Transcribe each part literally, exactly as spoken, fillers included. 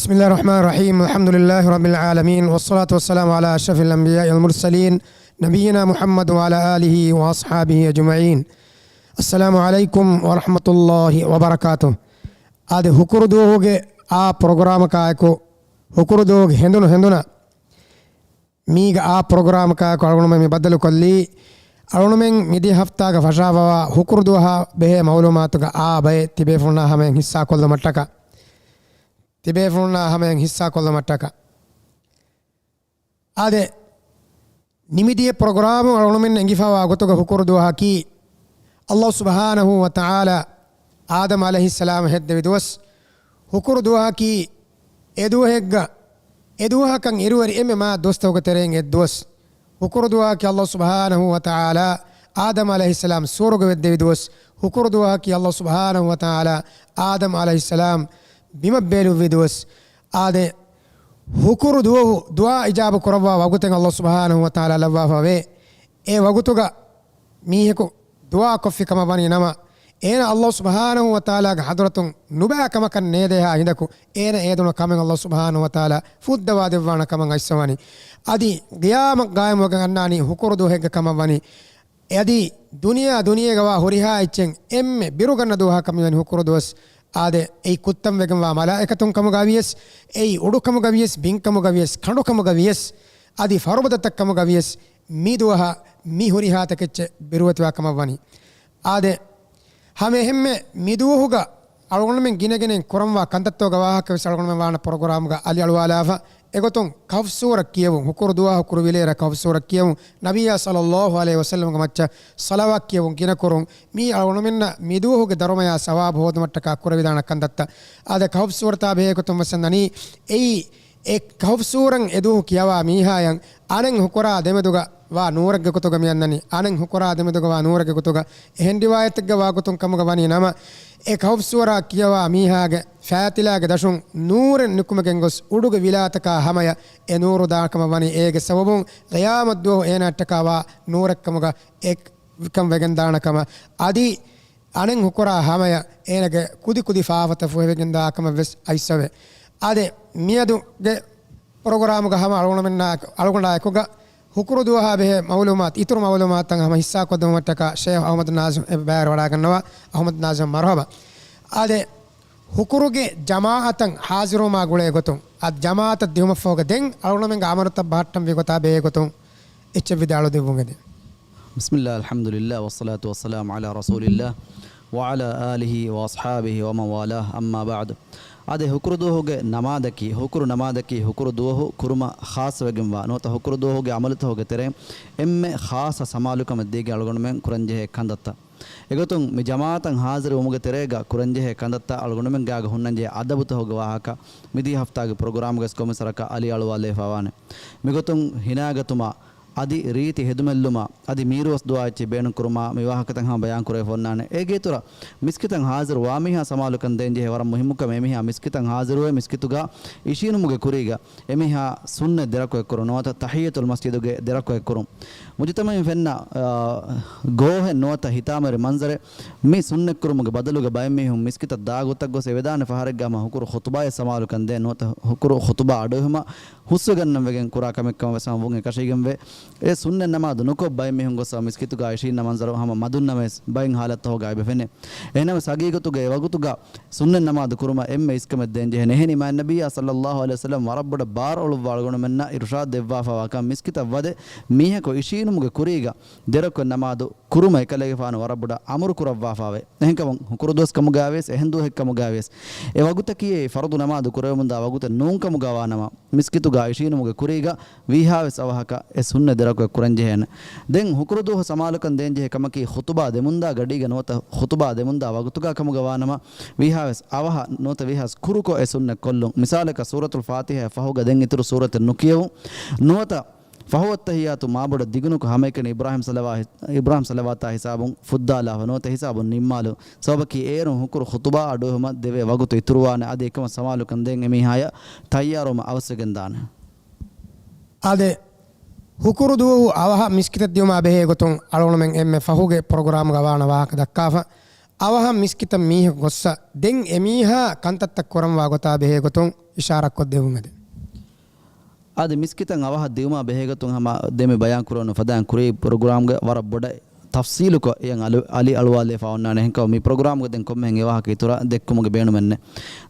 بسم الله الرحمن الرحيم. الحمد لله رب العالمين، والصلاة والسلام على أشرف الأنبياء والمرسلين، نبينا محمد وعلى آله وأصحابه أجمعين. السلام عليكم ورحمة الله وبركاته. އާދެ، ހުކުރު ދުވަހުގެ އާ ޕްރޮގްރާމަކާއެކު، ހުކުރު ދުވަހުގެ ހެނދުނު ހެނދުނަށް މީގަ އާ ޕްރޮގްރާމަކާއެކު އަޅުގަނޑުމެން މި ބައްދަލުކޮށްލީ، އަޅުގަނޑުމެން މިދިޔަ ހަފްތާގަ ފަށާފަވާ ހުކުރު ދުވަހާ ބެހޭ މައުލޫމާތުގަ އާ ބައެއް ތިބޭފުޅުންނާ ހަމަޔަށް ހިއްސާކޮށްލުމަށްޓަކާ. ތިބޭފުޅުންނާ ހަމަޔަށް ހިއްސާކޮށްލުމަށްޓަކާ. އާދެ، ނިމިދިޔަ ޕްރޮގްރާމު އަޅުގަނޑުމެން އެނގިފަވާ ގޮތުގަ ހުކުރު ދުވަހަކީ، ﷲ ސުބްޙާނަހޫ ވަތަޢާލާ އާދަމް ޢަލައިހިއްސަލާމް ހެއްދެވި ދުވަސް. ހުކުރު ދުވަހަކީ އެ ދުވަހެއްގަ، އެ ދުވަހަކަށް އިރުއެރި އެންމެ މާ ދުވަސްތަކުގެ ތެރެއިން އެއް ދުވަސް. ހުކުރު ދުވަހަކީ ﷲ ސުބްޙާނަހޫ ވަތަޢާލާ އާދަމް ޢަލައިހިއްސަލާމް ސުވަރުގެ ވެއްދެވި ދުވަސް. ހުކުރު ދުވަހަކީ ﷲ ސުބްޙާނަހޫ ވަތަޢާލާ އާދަމް ޢަލައިހިއްސަލާމް ބިމަށް ބޭލުއްވި ދުވަސް. އާދެ، ހުކުރު ދުވަހު ދުޢާ އިޖާބަ ކުރައްވާ ވަގުތެއް ﷲ ސުބްޙާނަހޫ ވަތަޢާލާ ލައްވާފަ ވޭ. އެ ވަގުތުގަ މީހަކު ދުޢާ ކޮށްފި ކަމަށް ވަނީ ނަމަ، އޭނަ ﷲ ސުބްޙާނަހޫ ވަތަޢާލާގެ ޙަޟްރަތުން ނުބައި ކަމަކަށް ނޭދޭހާ ހިނދަކު، އޭނަ އޭދުނު ކަމެއް ﷲ ސުބްޙާނަހޫ ވަތަޢާލާ ފުއްދަވާ ދެއްވާނެ ކަމަށް އައިއްސަވަނީ. އަދި ޤިޔާމަތް ޤާއިމުވެގެން އަންނާނީ ހުކުރު ދުވަހެއްގެ ކަމަށް ވަނީ. އަދި ދުނިޔެއާ ދުނިޔޭގަވާ ހުރިހާ އެއްޗެއް އެންމެ ބިރުގަންނަ ދުވަހަކަށް މިވަނީ ހުކުރު ދުވަސް. އާދެ، އެއީ ކުއްތަން ވެގެންވާ މަލާއިކަތުން ކަމުގަ ވިޔަސް، އެއީ އުޑު ކަމުގަ ވިޔަސް، ބިން ކަމުގަ ވިޔަސް، ކަނޑު ކަމުގަ ވިޔަސް، އަދި ފަރުބަދަތައް ކަމުގަ ވިޔަސް، މި ދުވަހަށް މި ހުރިހާ ތަކެއްޗެއް ބިރުވެތިވާ ކަމަށް ވަނީ. އާދެ، ހަމަ އެހެންމެ މި ދުވަހުގަ އަޅުގަނޑުމެން ގިނަގިނައިން ކުރަންވާ ކަންތައްތަކުގެ ވާހަކަ ވެސް އަޅުގަނޑުމެން ވާނެ ޕްރޮގްރާމުގަ އަލިއަޅުވާލާފަ. އެގޮތުން ކަހުފު ސޫރަ ކިޔެވުން، ހުކުރު ދުވަހު ކުރުވިލޭރަ ކަހުފު ސޫރަ ކިޔެވުން، ނަބިއްޔާ ޞައްލައްލާހު ޢަލައިހި ވަސައްލަމްގެ މައްޗަށް ޞަލަވާތް ކިޔެވުން ގިނަކުރުން، މީ އަޅުގަނޑުމެންނަށް މި ދުވަހުގެ ދަރުމަޔާ ސަވާބު ހޯދުމަށްޓަކާ ކުރެވިދާނެ ކަންތައްތައް. އާދެ، ކަހުފު ސޫރަތާ ބެހޭ ގޮތުން ވެސް އަންނަނީ، އެއީ އެ ކަހުފު ސޫރަތް އެ ދުވަހު ކިޔަވާ މީހާޔަށް އަނެއް ހުކުރާ ދެމެދުގަ ވާ ނޫރެއްގެ ގޮތުގަ މި އަންނަނީ. އަނެއް ހުކުރާ ދެމެދުގަ ވާ ނޫރެއްގެ ގޮތުގަ އެހެން ރިވާޔަތެއްގަ ވާ ގޮތުން ކަމުގަ ވަނީ ނަމަ، އެ ކަހުފު ސޫރަތް ކިޔަވާ މީހާގެ ފައިތިލާގެ ދަށުން ނޫރެއް ނިކުމެގެން ގޮސް އުޑުގެ ވިލާތަކާ ހަމަޔަށް އެ ނޫރު ދާ ކަމަށް ވަނީ. އޭގެ ސަބަބުން ޤިޔާމަތް ދުވަހު އޭނާއަށްޓަކާ ވާ ނޫރެއް ކަމުގަ އެކަން ވެގެން ދާނެ ކަމަށް. އަދި އަނެއް ހުކުރާ ހަމަޔަށް އޭނަގެ ކުދި ކުދި ފާފަތައް ފުހެވިގެން ދާ ކަމަށް ވެސް އައިއްސަވޭ. އާދެ، މިއަދުގެ ޕްރޮގްރާމުގަ ހަމަ އަޅުގަނޑުމެންނާ، އަޅުގަނޑާ އެކުގަ ހުކުރު ދުވަހާ ބެހޭ މައުލޫމާތު، އިތުރު މައުލޫމާތުތައް ހަމަ ހިއްސާކޮށްދެއްވުމަށްޓަކާ ޝޭޚް އަޙްމަދު ނާޒިމް އެބައިވެރިވަޑައިގަންނަވާ. އަޙްމަދު ނާޒިމް، މަރުޙަބާ. އާދެ، ހުކުރުގެ ޖަމާޢަތަށް ޙާޟިރުވުމާ ގުޅޭ ގޮތުން، އަދި ޖަމާޢަތަށް ދިއުމަށްފަހުގަ ދެން އަޅުގަނޑުމެންގެ ޢަމަލުތައް ބަހައްޓަންވީ ގޮތާ ބެހޭ ގޮތުން އެއްޗެއް ވިދާޅުވެދެއްވުން އެދެން. بسم الله، الحمد لله، والصلاة والسلام على رسول الله، وعلى آله وأصحابه ومن والاه، أما بعد. އާދެ، ހުކުރު ދުވަހުގެ ނަމާދަކީ، ހުކުރު ނަމާދަކީ، ހުކުރު ދުވަހު ކުރުމަށް ޚާއްޞަވެގެންވާ ނުވަތަ ހުކުރު ދުވަހުގެ ޢަމަލުތަކުގެ ތެރެއިން އެންމެ ޚާއްޞަ ސަމާލުކަމެއް ދީގެން އަޅުގަނޑުމެން ކުރަންޖެހޭ ކަންތައްތައް. އެގޮތުން މި ޖަމާޢަތަށް ޙާޟިރުވުމުގެ ތެރޭގަ ކުރަންޖެހޭ ކަންތައްތައް އަޅުގަނޑުމެން ގާގަ ހުންނަންޖެހޭ އަދަބުތަކުގެ ވާހަކަ މިދިޔަ ހަފްތާގެ ޕްރޮގްރާމުގަސް ކޮންމެސް ވަރަކަށް އަލިއަޅުވާލައިފަވާނެ. މިގޮތުން ހިނާގަތުމާ، އަދި ރީތި ހެދުމެއްލުމާ، އަދި މީރުވަސް ދުޢާ އެއްޗެއް ބޭނުންކުރުމާ، މި ވާހަކަތައް ހަމަ ބަޔާންކުރެވިފަ އޮންނާނެ. އޭގެ އިތުރަށް މިސްކިތަށް ޙާޟިރުވާ މީހާ ސަމާލުކަން ދޭންޖެހޭ ވަރަށް މުހިއްމު ކަމެއް. އެމީހާ މިސްކިތަށް ޙާޟިރުވެ، މިސްކިތުގަ އިށީނުމުގެ ކުރީގަ އެމީހާ ސުންނަތް ދެރަކު އެއްކުރުން ނުވަތަ ތަޙިއްޔަތުލް މަސްޖިދުގެ ދެރަކު އެއްކުރުން. މުޖުތަމަޢުން ފެންނަ، އާ، ގޯހެއް ނުވަތަ ހިތާމަވެރި މަންޒަރެއް މި ސުންނަތްކުރުމުގެ ބަދަލުގަ ބައެއް މީހުން މިސްކިތަށް ދާ ގޮތަށް ގޮސް އެ ވެދާނެ ފަހަރެއްގަ ހަމަ ހުކުރު ޚުޠުބާއެއް ސަމާލުކަން ދޭން ނުވަތަ ހުކުރު ޚުޠުބާ އަޑުއެހުމަށް ހުސްވެގަންނަން ވެގެން ކުރާ ކަމެއްކަމަށް ވެސް ހަމަ ވުން އެކަށީގެންވޭ. އެ ސުންނަތް ނަމާދު ނުކޮށް ބައެއް މީހުން ގޮސް މިސްކިތުގަ އިށީންނަ މަންޒަރު ހަމަ މަދުންނަމަވެސް ބައެއް ޙާލަތްތަކުގަ އެބަ ފެނޭ. އެހެންނަމަވެސް ހަގީގަތުގަ އެ ވަގުތުގަ ސުންނަތް ނަމާދު ކުރުމަށް އެންމެ އިސްކަމެއް ދޭންޖެހޭނެ. އެހެނީ މާތް ނަބިއްޔާ ޞައްލައްލާހު ޢަލައިހި ވަސައްލަމް ވަރަށް ބޮޑަށް ބާރު އަޅުއްވާ އަޅުގަނޑުމެންނަށް އިރުޝާދު ދެއްވާފަވާކަން މިސްކިތަށް ވަދެ މީހަކު އިށީނުމުގެ ކުރީގަ ދެރަކު ނަމާދު ކުރުމަށް އެކަލޭގެފާނު ވަރަށް ބޮޑަށް އަމުރު ކުރައްވާފަވޭ. އެހެންކަމުން ހުކުރު ދުވަސް ކަމުގަވިޔަސް، އެހެން ދުވަހެއް ކަމުގަވިޔަސް، އެ ވަގުތަކީ އެ ފަރުޟު ނަމާދު ކުރެވެމުންދާ ވަގުތެއް ނޫން ކަމުގަވާނަމަ، މިސްކިތުގަ އިށީނުމުގެ ކުރީގަ ވީހާވެސް އަވަހަކަށް އެ ސުންނަތް ދެރަކު ކުރަންޖެހޭނެ. ދެން ހުކުރު ދުވަހު ސަމާލުކަން ދޭންޖެހޭ ކަމަކީ ޚުޠުބާ ދެމުންދާ ގަޑީގަ ނުވަތަ ޚުޠުބާ ދެމުންދާ ވަގުތުގަ ކަމުގަވާނަމަ، ވީހާވެސް އަވަހަށް ނުވަތަ ވީހާވެސް ކުރުކޮށް އެ ސުންނަތް ކޮށްލުން. މިސާލަކަށް ސޫރަތުލް ފާތިޙާއަށް ފަހުގަ ދެން އިތުރު ސޫރަތެއް ނުކިޔެވުން. ނުވަތަ ފަހު އައްތަޙިއްޔާތު މާބޮޑަށް ދިގުނުކޮށް ހަމައެކަނި އިބްރާހީމް ޞަލަވާ-، އިބްރާހީމް ޞަލަވާތާ ހިސާބުން ފުއްދާލާފަ ނުވަތަ ހިސާބުން ނިންމާލުން. ސަބަބަކީ އޭރުން ހުކުރު ޚުޠުބާ އަޑުއެހުމަށް ދެވޭ ވަގުތު އިތުރުވާނެ. އަދި އެކަމަށް ސަމާލުކަން ދޭން އެމީހާޔަށް ތައްޔާރުވުމަށް އަވަސްވެގެންދާނެ. އާދެ، ހުކުރު ދުވަހު އަވަހަށް މިސްކިތަށް ދިއުމާ ބެހޭ ގޮތުން އަޅުގަނޑުމެން އެންމެ ފަހުގެ ޕްރޮގްރާމްގަ ވާނަ ވާހަކަ ދައްކާފަ. އަވަހަށް މިސްކިތަށް މީހަކު ގޮއްސަ، ދެން އެމީހާ ކަންތައްތައް ކުރަންވާ ގޮތާ ބެހޭގޮތުން އިޝާރާތްކޮށްދެއްވުމެވެ. އަދި މިސްކިތަށް އަވަހަށް ދިއުމާ ބެހޭގޮތުން ހަމަ ދެންމެ ބަޔާން ކުރެވުނު ފަދައިން ކުރީ ޕްރޮގްރާމްގެ ވަރަށް ބޮޑަށް ތަފްސީލުކޮށް އެޔަށް އަލި، އަލި އަޅުވާލެވިފަ އޮންނާނެ. އެހެންކަމުން މި ޕްރޮގްރާމްގަ ދެން ކޮންމެހެން އެވާހަކަ އިތުރަށް ދެއްކުމުގެ ބޭނުމެއް ނެތް.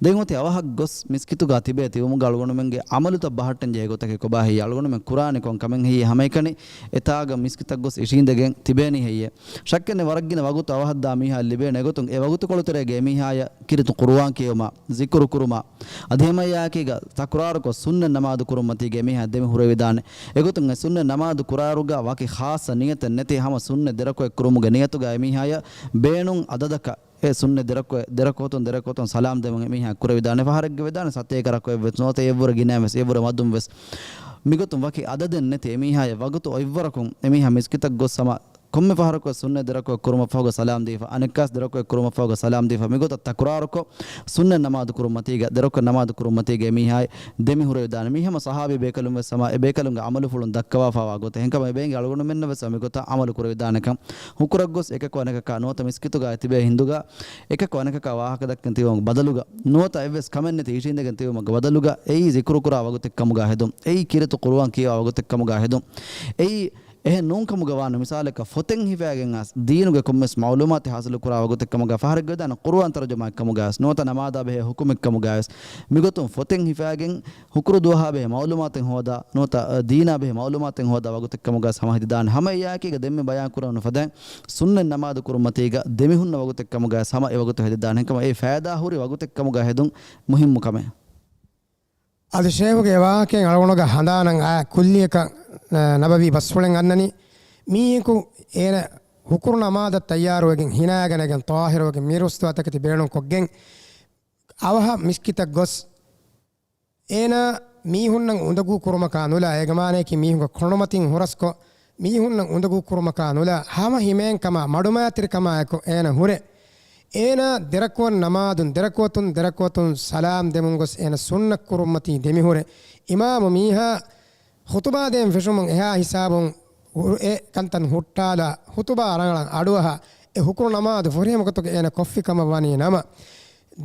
ދެން އޮތީ އަވަހަށް ގޮސް މިސްކިތުގަ ތިބޭ ތިބުމުގަ އަޅުގަނޑުމެންގެ ޢަމަލުތައް ބަހައްޓަން ޖެހޭ ގޮތަކީ ކޮބާ ހެއްޔޭ؟ އަޅުގަނޑުމެން ކުރާނީ ކޮން ކަމެއް ހެއްޔޭ؟ ހަމައެކަނި އެތާގަ މިސްކިތަށް ގޮސް އިށީނދެގެން ތިބޭނީ ހެއްޔޭ؟ ޝައްކެއް ނެތް ވަރަށް ގިނަ ވަގުތު އަވަހަށްދާ މީހާ ލިބޭނެ. އެގޮތުން އެ ވަގުތުކޮޅުތެރޭގެ އެމީހާޔަށް ކީރިތި ޤުރުއާން ކިޔެވުމާ، ޒިކުރު ކުރުމާ، އަދި ހަމައެއާއެކީގަ ތަކުރާރުކޮށް ސުންނަތް ނަމާދު ކުރުންމަތީގެ އެމީހާ ދެމި ހުރެވިދާނެ. އެގޮތުން އެ ސުންނަތް ނަމާދު ކުރާއިރުގަ ވަކި ޚާއްޞަ ނިޔަތެއް ނެތި ހަމަ ސުންނަތް ދެރަކުޢަތް ކުރުމުގެ ނިޔަތުގަ އެމީހާޔަށް ބޭނުން ޢަދަދަކަށް އެ ސުންނަތް ދެރަކު، ދެރަކުޢަތުން ދެރަކުޢަތުން ސަލާމް ދެމުން އެމީހާ ކުރެވިދާނެ. ފަހަރެއްގަ ވެދާނެ ސަތޭކަ ރަކުޢަތްވެސް ނުވަތަ އެއްވުރެ ގިނައިންވެސް އެއްވުރެ މަދުންވެސް. މިގޮތުން ވަކި ޢަދަދެއް ނެތި އެމީހާޔަށް ވަގުތު އޮތްވަރަކުން އެމީހާ މިސްކިތަށް ގޮސް ހަމަ ކޮންމެ ފަހަރަކުވެސް ސުންނަތް ދެރަކުޢަތް ކުރުމަށްފަހުގަ ސަލާމް ދީފަ، އަނެއްކާސް ދެރަކުޢަތް ކުރުމަށްފަހުގަ ސަލާމް ދީފަ، މިގޮތަށް ތަކުރާރުކޮށް، ސުންނަތް ނަމާދު ކުރުން މަތީގަ، ދެރަކުޢަތް ނަމާދު ކުރުން މަތީގަ އެމީހާއެއް ދެމި ހުރެވިދާނެ. މީ ހަމަ ޞަޙާބީ ބޭކަލުންވެސް ހަމަ އެ ބޭކަލުންގެ ޢަމަލުފުޅުން ދައްކަވާފާވާ ގޮތެއް. އެހެންކަމުން އެ ބޭންގެ އަޅުގަނޑުމެންނަށްވެސް މިގޮތަށް ޢަމަލު ކުރެވިދާނެކަން. ހުކުރަށް ގޮސް އެކަކު އަނެކަކާ ނުވަތަ މިސްކިތުގަ ތިބޭ ހިނދުގަ އެކަކު އަނެކަކާ ވާހަކަ ދައްކަން ތިބުމަށް ބަދަލުގަ، ނުވަތަ އެއްވެސް ކަމެއް ނެތި އިށީނދެގެން ތިބުމަށް ބަދަލުގަ، އެއީ ޒިކުރު ކުރާ ވަގުތެއް ކަމުގަ ހެދުން. އެއީ ކީރިތި ޤުރުއާން ކިޔަވާ ވަގުތެއް ކަމުގަ ހެދުން. އެއީ އެހެން ނޫންކަމުގަ ވާން މިސާލަކަށް ފޮތެއް ހިފައިގެން އައިސް ދީނުގެ ކޮންމެސް މަޢުލޫމާތެއް ޙާޞިލު ކުރާ ވަގުތެއް ކަމުގަ ފަހަރެއްގަ ވެދާނެ ޤުރުއާން ތަރުޖަމާއެއް ކަމުގަ އައިސް ނުވަތަ ނަމާދާ ބެހޭ ޙުކުމެއް ކަމުގަ އައިސް މިގޮތުން ފޮތެއް ހިފައިގެން ހުކުރު ދުވަހާ ބެހޭ މަޢުލޫމާތެއް ހޯދާ ނުވަތަ ދީނާ ބެހޭ މަޢުލޫމާތެއް ހޯދާ ވަގުތެއް ކަމުގަ އައިސް ހަމަ ހެދިދާނެ. ހަމަ އެއާއެކީގަ ދެންމެ ބަޔާން ކުރެވުނު ފަދައިން ސުންނަތް ނަމާދު ކުރުން މަތީގަ ދެމިހުންނަ ވަގުތެއް ކަމުގަ އައިސް ހަމަ އެ ވަގުތު ހެދިދާނެ. އެހެންކަމުން އެ ފައިދާ ހުރި ވަގުތެއް ކަމުގަ ހެދުން މުހިއްމު ކަމެއް. އަދި ޝޭހުގެ ވާހަކައިން އަޅުގަނޑުގަ ހަނދާނަށް އާ ކުއްލިއަކަށް ނަބަވީ ބަސްފުޅެއް އަންނަނީ، މީހަކު އޭނަ ހުކުރު ނަމާދަށް ތައްޔާރުވެގެން ހިނާގަނެގެން ޠާހިރުވެގެން މިރުއްސުވާތަކެތި ބޭނުންކޮށްގެން އަވަހަށް މިސްކިތަށް ގޮސް، އޭނާ މީހުންނަށް އުނދަގޫ ކުރުމަކާ ނުލާ، އޭގެ މާނަޔަކީ މީހުންގެ ކޮނޑުމަތިން ހުރަސްކޮށް، މީހުންނަށް އުނދަގޫ ކުރުމަކާ ނުލާ، ހަމަ ހިމޭންކަމާ، މަޑުމައިތިރިކަމާއެކު އޭނަ ހުރެ. އޭނާ ދެރަކުވަން ނަމާދުން ދެރަކުވަތުން ދެރަކުވަތުން ސަލާމް ދެމުން ގޮސް އޭނަ ސުންނަ ކުރުމަތީ ދެމިހުރެ. އިމާމު މީހާ ޚުތުބާ ދޭން ފެށުމުން އެހާ ހިސާބުން އެ ކަންތައް ހުއްޓާލާ، ޚުތުބާ ރަނގަޅަށް އަޑުއަހާ، އެ ހުކުރު ނަމާދު ފުރިހަމަ ގޮތުގަ އޭނަ ކޮށްފި ކަމަށް ވަނީ ނަމަ،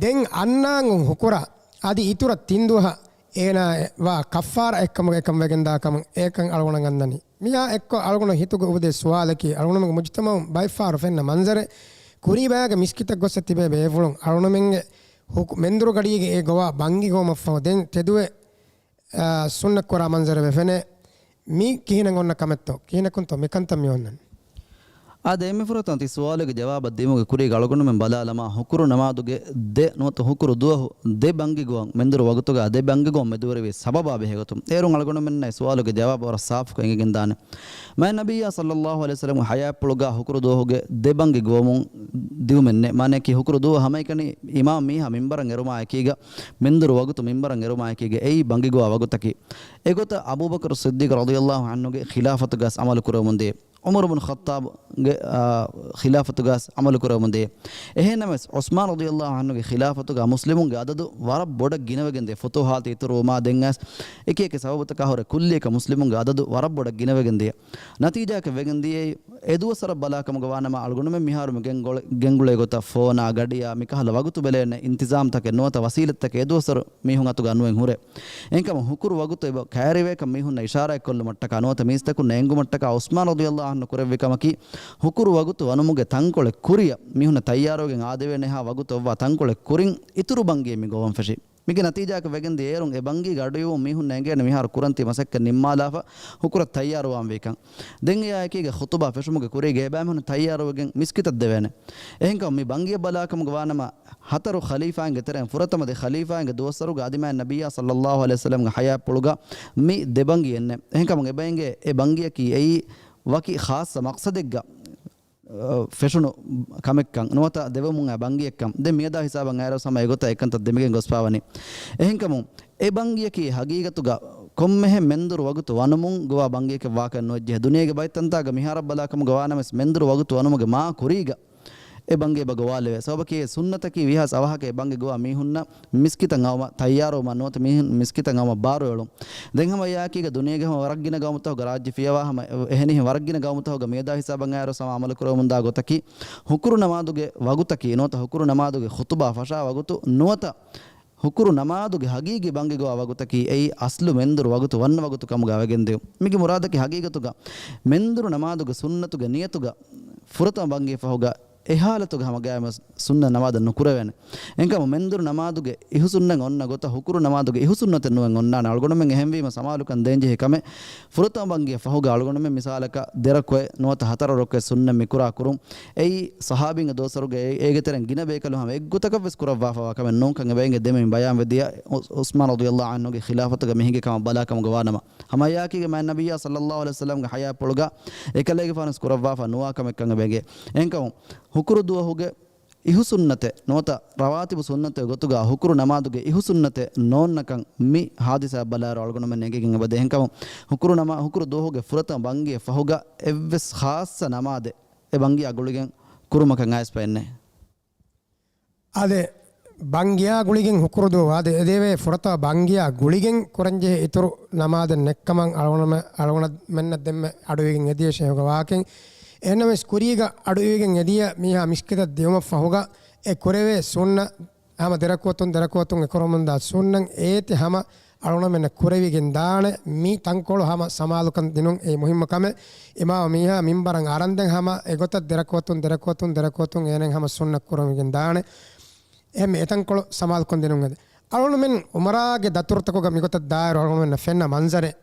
ދެން އަންނާން ހުކުރާ، އަދި އިތުރަށް ތިން ދުވަހަށް އޭނާ ވާ ކައްފާރާ އެއްކަމުގަ އެކަން ވެގެންދާ ކަމަށް އެކަން އަޅުގަނޑަށް އަންނަނީ. މިއާ އެއްކޮށް އަޅުގަނޑު ހިތުގަ އުފެދޭ ސުވާލަކީ، އަޅުގަނޑުމެންގެ މުޖުތަމަޢުން ބައެއްފަހަރު ފެންނަ މަންޒަރެއް، ކުރީބައިގެ މިސްކިތަށް ގޮސް ތިބޭ ބޭފުޅުން އަޅުގަނޑުމެންގެ ހުކު-، މެންދުރު ގަޑީގެ އެ ގޮވާ ބަންގި ގޮވުމަށްފަހު ދެން ތެދުވެ، އާ، ސުންނަތް ކުރާ މަންޒަރެއް ވެފެނޭ. މީ ކިހިނެއް އޮންނަ ކަމެއްތޯ؟ ކިހިނަކުންތޯ މިކަންތައް މި އޮންނަނީ؟ އާދެ، އެންމެ ފުރަތަމަ ތި ސުވާލުގެ ޖަވާބަށް ދިއުމުގެ ކުރީގަ އަޅުގަނޑުމެން ބަލާލަމާ، ހުކުރު ނަމާދުގެ ދެ ނުވަތަ ހުކުރު ދުވަހު ދެ ބަންގި ގޮވަން، މެންދުރު ވަގުތުގަ ދެ ބަންގި ގޮވަން މެދުވެރިވި ސަބަބާ ބެހޭގޮތުން. އޭރުން އަޅުގަނޑުމެންނަށް ސުވާލުގެ ޖަވާބު ވަރަށް ސާފުކޮށް އެނގިގެންދާނެ. މާތް ނަބިއްޔާ ޞައްލައްލާހު ޢަލައިހި ވަސައްލަމްގެ ޙަޔާތްޕުޅުގަ ހުކުރު ދުވަހުގެ ދެ ބަންގި ގޮވަމުން ދިއުމެއް ނެތް. މާނައަކީ ހުކުރު ދުވަހު ހަމައެކަނި އިމާމް މީހާ މިންބަރަށް އެރުމާ އެކީގަ، މެންދުރު ވަގުތު މިންބަރަށް އެރުމާ އެކީގަ އެއީ ބަންގި ގޮވާ ވަގުތަކީ. އެގޮތަށް އަބޫބަކުރު ޞިއްދީޤު ރަޟިޔައްލާހު ޢަންހުގެ ޚިލާފަތުގަސް ޢަމަލު ކުރެވެމުންދޭ. ޢުމަރު ބުން ޚައްޠާބުގެ، އާ، ޚިލާފަތުގަސް ޢަމަލު ކުރެވެމުންދޭ. އެހެންނަމަވެސް، ޢުސްމާން ރަޟިޔައްލާހު ޢަންހުގެ ޚިލާފަތުގަ މުސްލިމުންގެ އަދަދު ވަރަށް ބޮޑަށް ގިނަވެގެންދޭ. ފުތޫޙާތު އިތުރުވުމާ ދެން އައިސް، އެކި އެކި ސަބަބުތަކާ ހުރެ ކުއްލިއަކަށް މުސްލިމުންގެ އަދަދު ވަރަށް ބޮޑަށް ގިނަވެގެންދޭ. ނަތީޖާއަކަށް ވެގެންދިޔައީ، އެ ދުވަސްވަރަށް ބަލާކަމުގަ ވާނަމަ، އަޅުގަނޑުމެން މިހާރު މި ގެންގުޅެ-، ގެންގުޅޭ ގޮތަށް ފޯނާ، ގަޑިޔާ، މިކަހަލަ ވަގުތު ބެލޭނެ އިންތިޒާމްތަކެއް ނުވަތަ ވަސީލަތްތަކެއް އެ ދުވަސްވަރު މީހުން އަތުގަ ނުއެއް ހުރޭ. އެހެންކަމުން ހުކުރު ވަގުތު އެބަ ކައިރިވޭކަން މީހުންނަށް އިޝާރާތްކޮށްލުމަށްޓަކާ ނުވަތަ މީސްތަކުންނަށް އެނގުމަށްޓަކާ ޢުސްމާން ރަޟިޔައްލާހު ޢަންހު ކުރެއްވި ކަމަކީ، ހުކުރު ވަގުތު ވަނުމުގެ ތަންކޮޅެއް ކުރިއަށް މީހުންނަށް ތައްޔާރުވެގެން އާދެވޭނެހާ ވަގުތު އޮއްވާ ތަންކޮޅެއް ކުރިން އިތުރު ބަންގިއެއް މި ގޮވަން ފެށީ. މީގެ ނަތީޖާއަކަށް ވެގެންދިޔަ އޭރުން އެ ބަންގީގަ އަޑުއިވުމުން މީހުންނަށް އެނގޭނެ މިހާރު ކުރަން ތިބި މަސައްކަތް ނިންމާލާފަ ހުކުރަށް ތައްޔާރުވާންވީކަން. ދެން އެއާއެކީގަ ޚުޠުބާ ފެށުމުގެ ކުރީގަ އެބައިމީހުން ތައްޔާރުވެގެން މިސްކިތަށް ދެވޭނެ. އެހެންކަމުން މި ބަންގިއަށް ބަލާކަމުގަ ވާނަމަ، ހަތަރު ޚަލީފާއިންގެ ތެރެއިން ފުރަތަމަ ދެ ޚަލީފާއިންގެ ދުވަސްވަރުގަ އަދި މާތް ނަބިއްޔާ ޞައްލައްލާހު ޢަލައިހި ވަސައްލަމްގެ ޙަޔާތްޕުޅުގަ މި ދެ ބަންގި އެންނެ. އެހެންކަމުން އެބައިނގޭ އެ ބަންގިއަކީ އެއީ ވަކި ޚާއްޞަ މަޤްޞަދެއްގަ ފެށުނު ކަމެއްކަން ނުވަތަ ދެވެމުން އައި ބަންގިއެއްކަން. ދެން މިއަދާ ހިސާބަށް އައިރު ހަމަ އެގޮތަށް އެކަންތައް ދެމިގެން ގޮސްފާވަނީ. އެހެންކަމުން އެ ބަންގިއަކީ ހަގީގަތުގަ ކޮންމެހެން މެންދުރު ވަގުތު ވަނުމުން ގޮވާ ބަންގިއެކެއް ވާކަށް ނުވެއްޖެ. ދުނިޔޭގެ ބައެއް ތަންތާގަ މިހާރަށް ބަލާކަމުގަ ވާނަމަވެސް މެންދުރު ވަގުތު ވަނުމުގެ މާ ކުރީގަ އެ ބަންގި އެބަ ގޮވާލެވޭ. ސަބަބަކީ އެ ސުންނަތަކީ ވީހާވެސް އަވަހަކަށް އެ ބަންގި ގޮވާ މީހުންނަށް މިސްކިތަށް އައުމަށް ތައްޔާރުވުމަށް ނުވަތަ މީހުން މިސްކިތަށް އައުމަށް ބާރުއެޅުން. ދެން ހަމަ އެއާއެކީގަ ދުނިޔޭގެ ހަމަ ވަރަށް ގިނަ ގައުމުތަކުގަ ރާއްޖެ ފިޔަވާ ހަމަ އެ-، އެހެނިހެން ވަރަށް ގިނަ ގައުމުތަކުގަ މިއަދާ ހިސާބަށް އައިރު ހަމަ އަމަލު ކުރެވެމުންދާ ގޮތަކީ ހުކުރު ނަމާދުގެ ވަގުތަކީ ނުވަތަ ހުކުރު ނަމާދުގެ ޚުތުބާ ފަށާ ވަގުތު ނުވަތަ ހުކުރު ނަމާދުގެ ހަގީގީ ބަންގި ގޮވާ ވަގުތަކީ އެއީ އަސްލު މެންދުރު ވަގުތު ވަންނަ ވަގުތު ކަމުގަ ވެގެންދިޔުން. މީގެ މުރާދަކީ ހަގީގަތުގަ މެންދުރު ނަމާދުގެ ސުންނަތުގެ ނިޔަތުގަ ފުރަތަމަ ބަންގި ފަހުގަ އެ ހާލަތުގަ ހަމަ ގާތްމަ ސުންނަ ނަމާދެއް ނުކުރެވޭނެ. އެހެންކަމުން މެންދުރު ނަމާދުގެ އިހުސުންނަތް އޮންނަ ގޮތަށް ހުކުރު ނަމާދުގެ އިހުސުންނަތެއް ނުވެން އޮންނާނެ. އަޅުގަނޑުމެން އެހެންވީމަ ސަމާލުކަން ދޭންޖެހޭ ކަމެއް ފުރަތަމަ ބަންގި ފަހުގަ އަޅުގަނޑުމެން މިސާލަކަށް ދެ ރަކުޢަތް ނުވަތަ ހަތަރު ރަކުޢަތް ސުންނަތް މިކުރާ ކުރުން. އެއީ ޞަޙާބީންގެ ދުވަސްވަރުގެ އެ-، އޭގެ ތެރެއިން ގިނަ ބޭކަލުން ހަމަ އެއްގޮތަކަށްވެސް ކުރައްވާފަވާ ކަމެއް ނޫންކަން އެބައިނގެ ދެމިން ބަޔާންވެ ދިޔަ ޢު-، ޢުސްމާން ރަޟިޔަﷲ ޢަންހުގެ ޚިލާފަތުގަ މި ހިނގި ކަމަށް ބަލާ ކަމުގަ ވާނަމަ. ހަމައެއާއެކީގަ މާތް ނަބިއްޔާ ޞައްލަﷲ ޢަލައިހި ވަސައްލަމްގެ ޙަޔާތްޕުޅުގަ އެކަލޭގެފާނުވެސް ކުރައްވާފަ ނުވާ ކަމެއްކަން އެބައިނގޭ. އެހެންކަމުން ހުކުރު ދުވަހުގެ އިހުސުންނަތެއް ނުވަތަ ރަވާތިބު ސުންނަތެއް ގޮތުގަ ހުކުރު ނަމާދުގެ އިހުސުންނަތެއް ނޯންނަކަން މި ޙާދިސާއަށް ބަލާއިރު އަޅުގަނޑުމެން އެނގިގެން އެބަދޭ. އެހެންކަމުން ހުކުރު ނަމާ-، ހުކުރު ދުވަހުގެ ފުރަތަމަ ބަންގިއެއް ފަހުގަ އެއްވެސް ޚާއްޞަ ނަމާދެއް އެ ބަންގިއާ ގުޅިގެން ކުރުމަކަށް އައިސްފައެއް ނެތް. އާދެ، ބަންގިއާ ގުޅިގެން ހުކުރު ދުވަހު އާދެ، އެދެވޭ ފުރަތަމަ ބަންގިއާ ގުޅިގެން ކުރަންޖެހޭ އިތުރު ނަމާދެއް ނެތްކަމަށް އަޅުގަނޑުމެ-، އަޅުގަނޑުމެންނަށް ދެންމެ އަޑުއިވިގެން އެދިޔަ ޝޭހުގެ ވާހަކައިން. އެހެންނަމަވެސް ކުރީގަ އަޑުއިވިގެން އެދިޔަ މީހާ މިސްކިތަށް ދިއުމަށްފަހުގަ އެ ކުރެވޭ ސުންނަ ހަމަ ދެރަކުޢަތުން ދެރަކުޢަތުން އެކުރަމުންދާ ސުންނަތް އޭތި ހަމަ އަޅުގަނޑުމެންނަށް ކުރެވިގެން ދާނެ. މި ތަންކޮޅު ހަމަ ސަމާލުކަން ދިނުން އެއީ މުހިއްމު ކަމެއް. އިމާމު މީހާ މިންބަރަށް އަރަންދެން ހަމަ އެގޮތަށް ދެރަކުޢަތުން ދެރަކުޢަތުން ދެރަކުޢަތުން އޭނައަށް ހަމަ ސުންނަތް ކުރެވިގެން ދާނެ. އެހެން އެތަންކޮޅު ސަމާލުކަން ދިނުން އެދެ. އަޅުގަނޑުމެން ޢުމްރާގެ ދަތުރުތަކުގަ މިގޮތަށް ދާއިރު އަޅުގަނޑުމެންނަށް ފެންނަ މަންޒަރެއް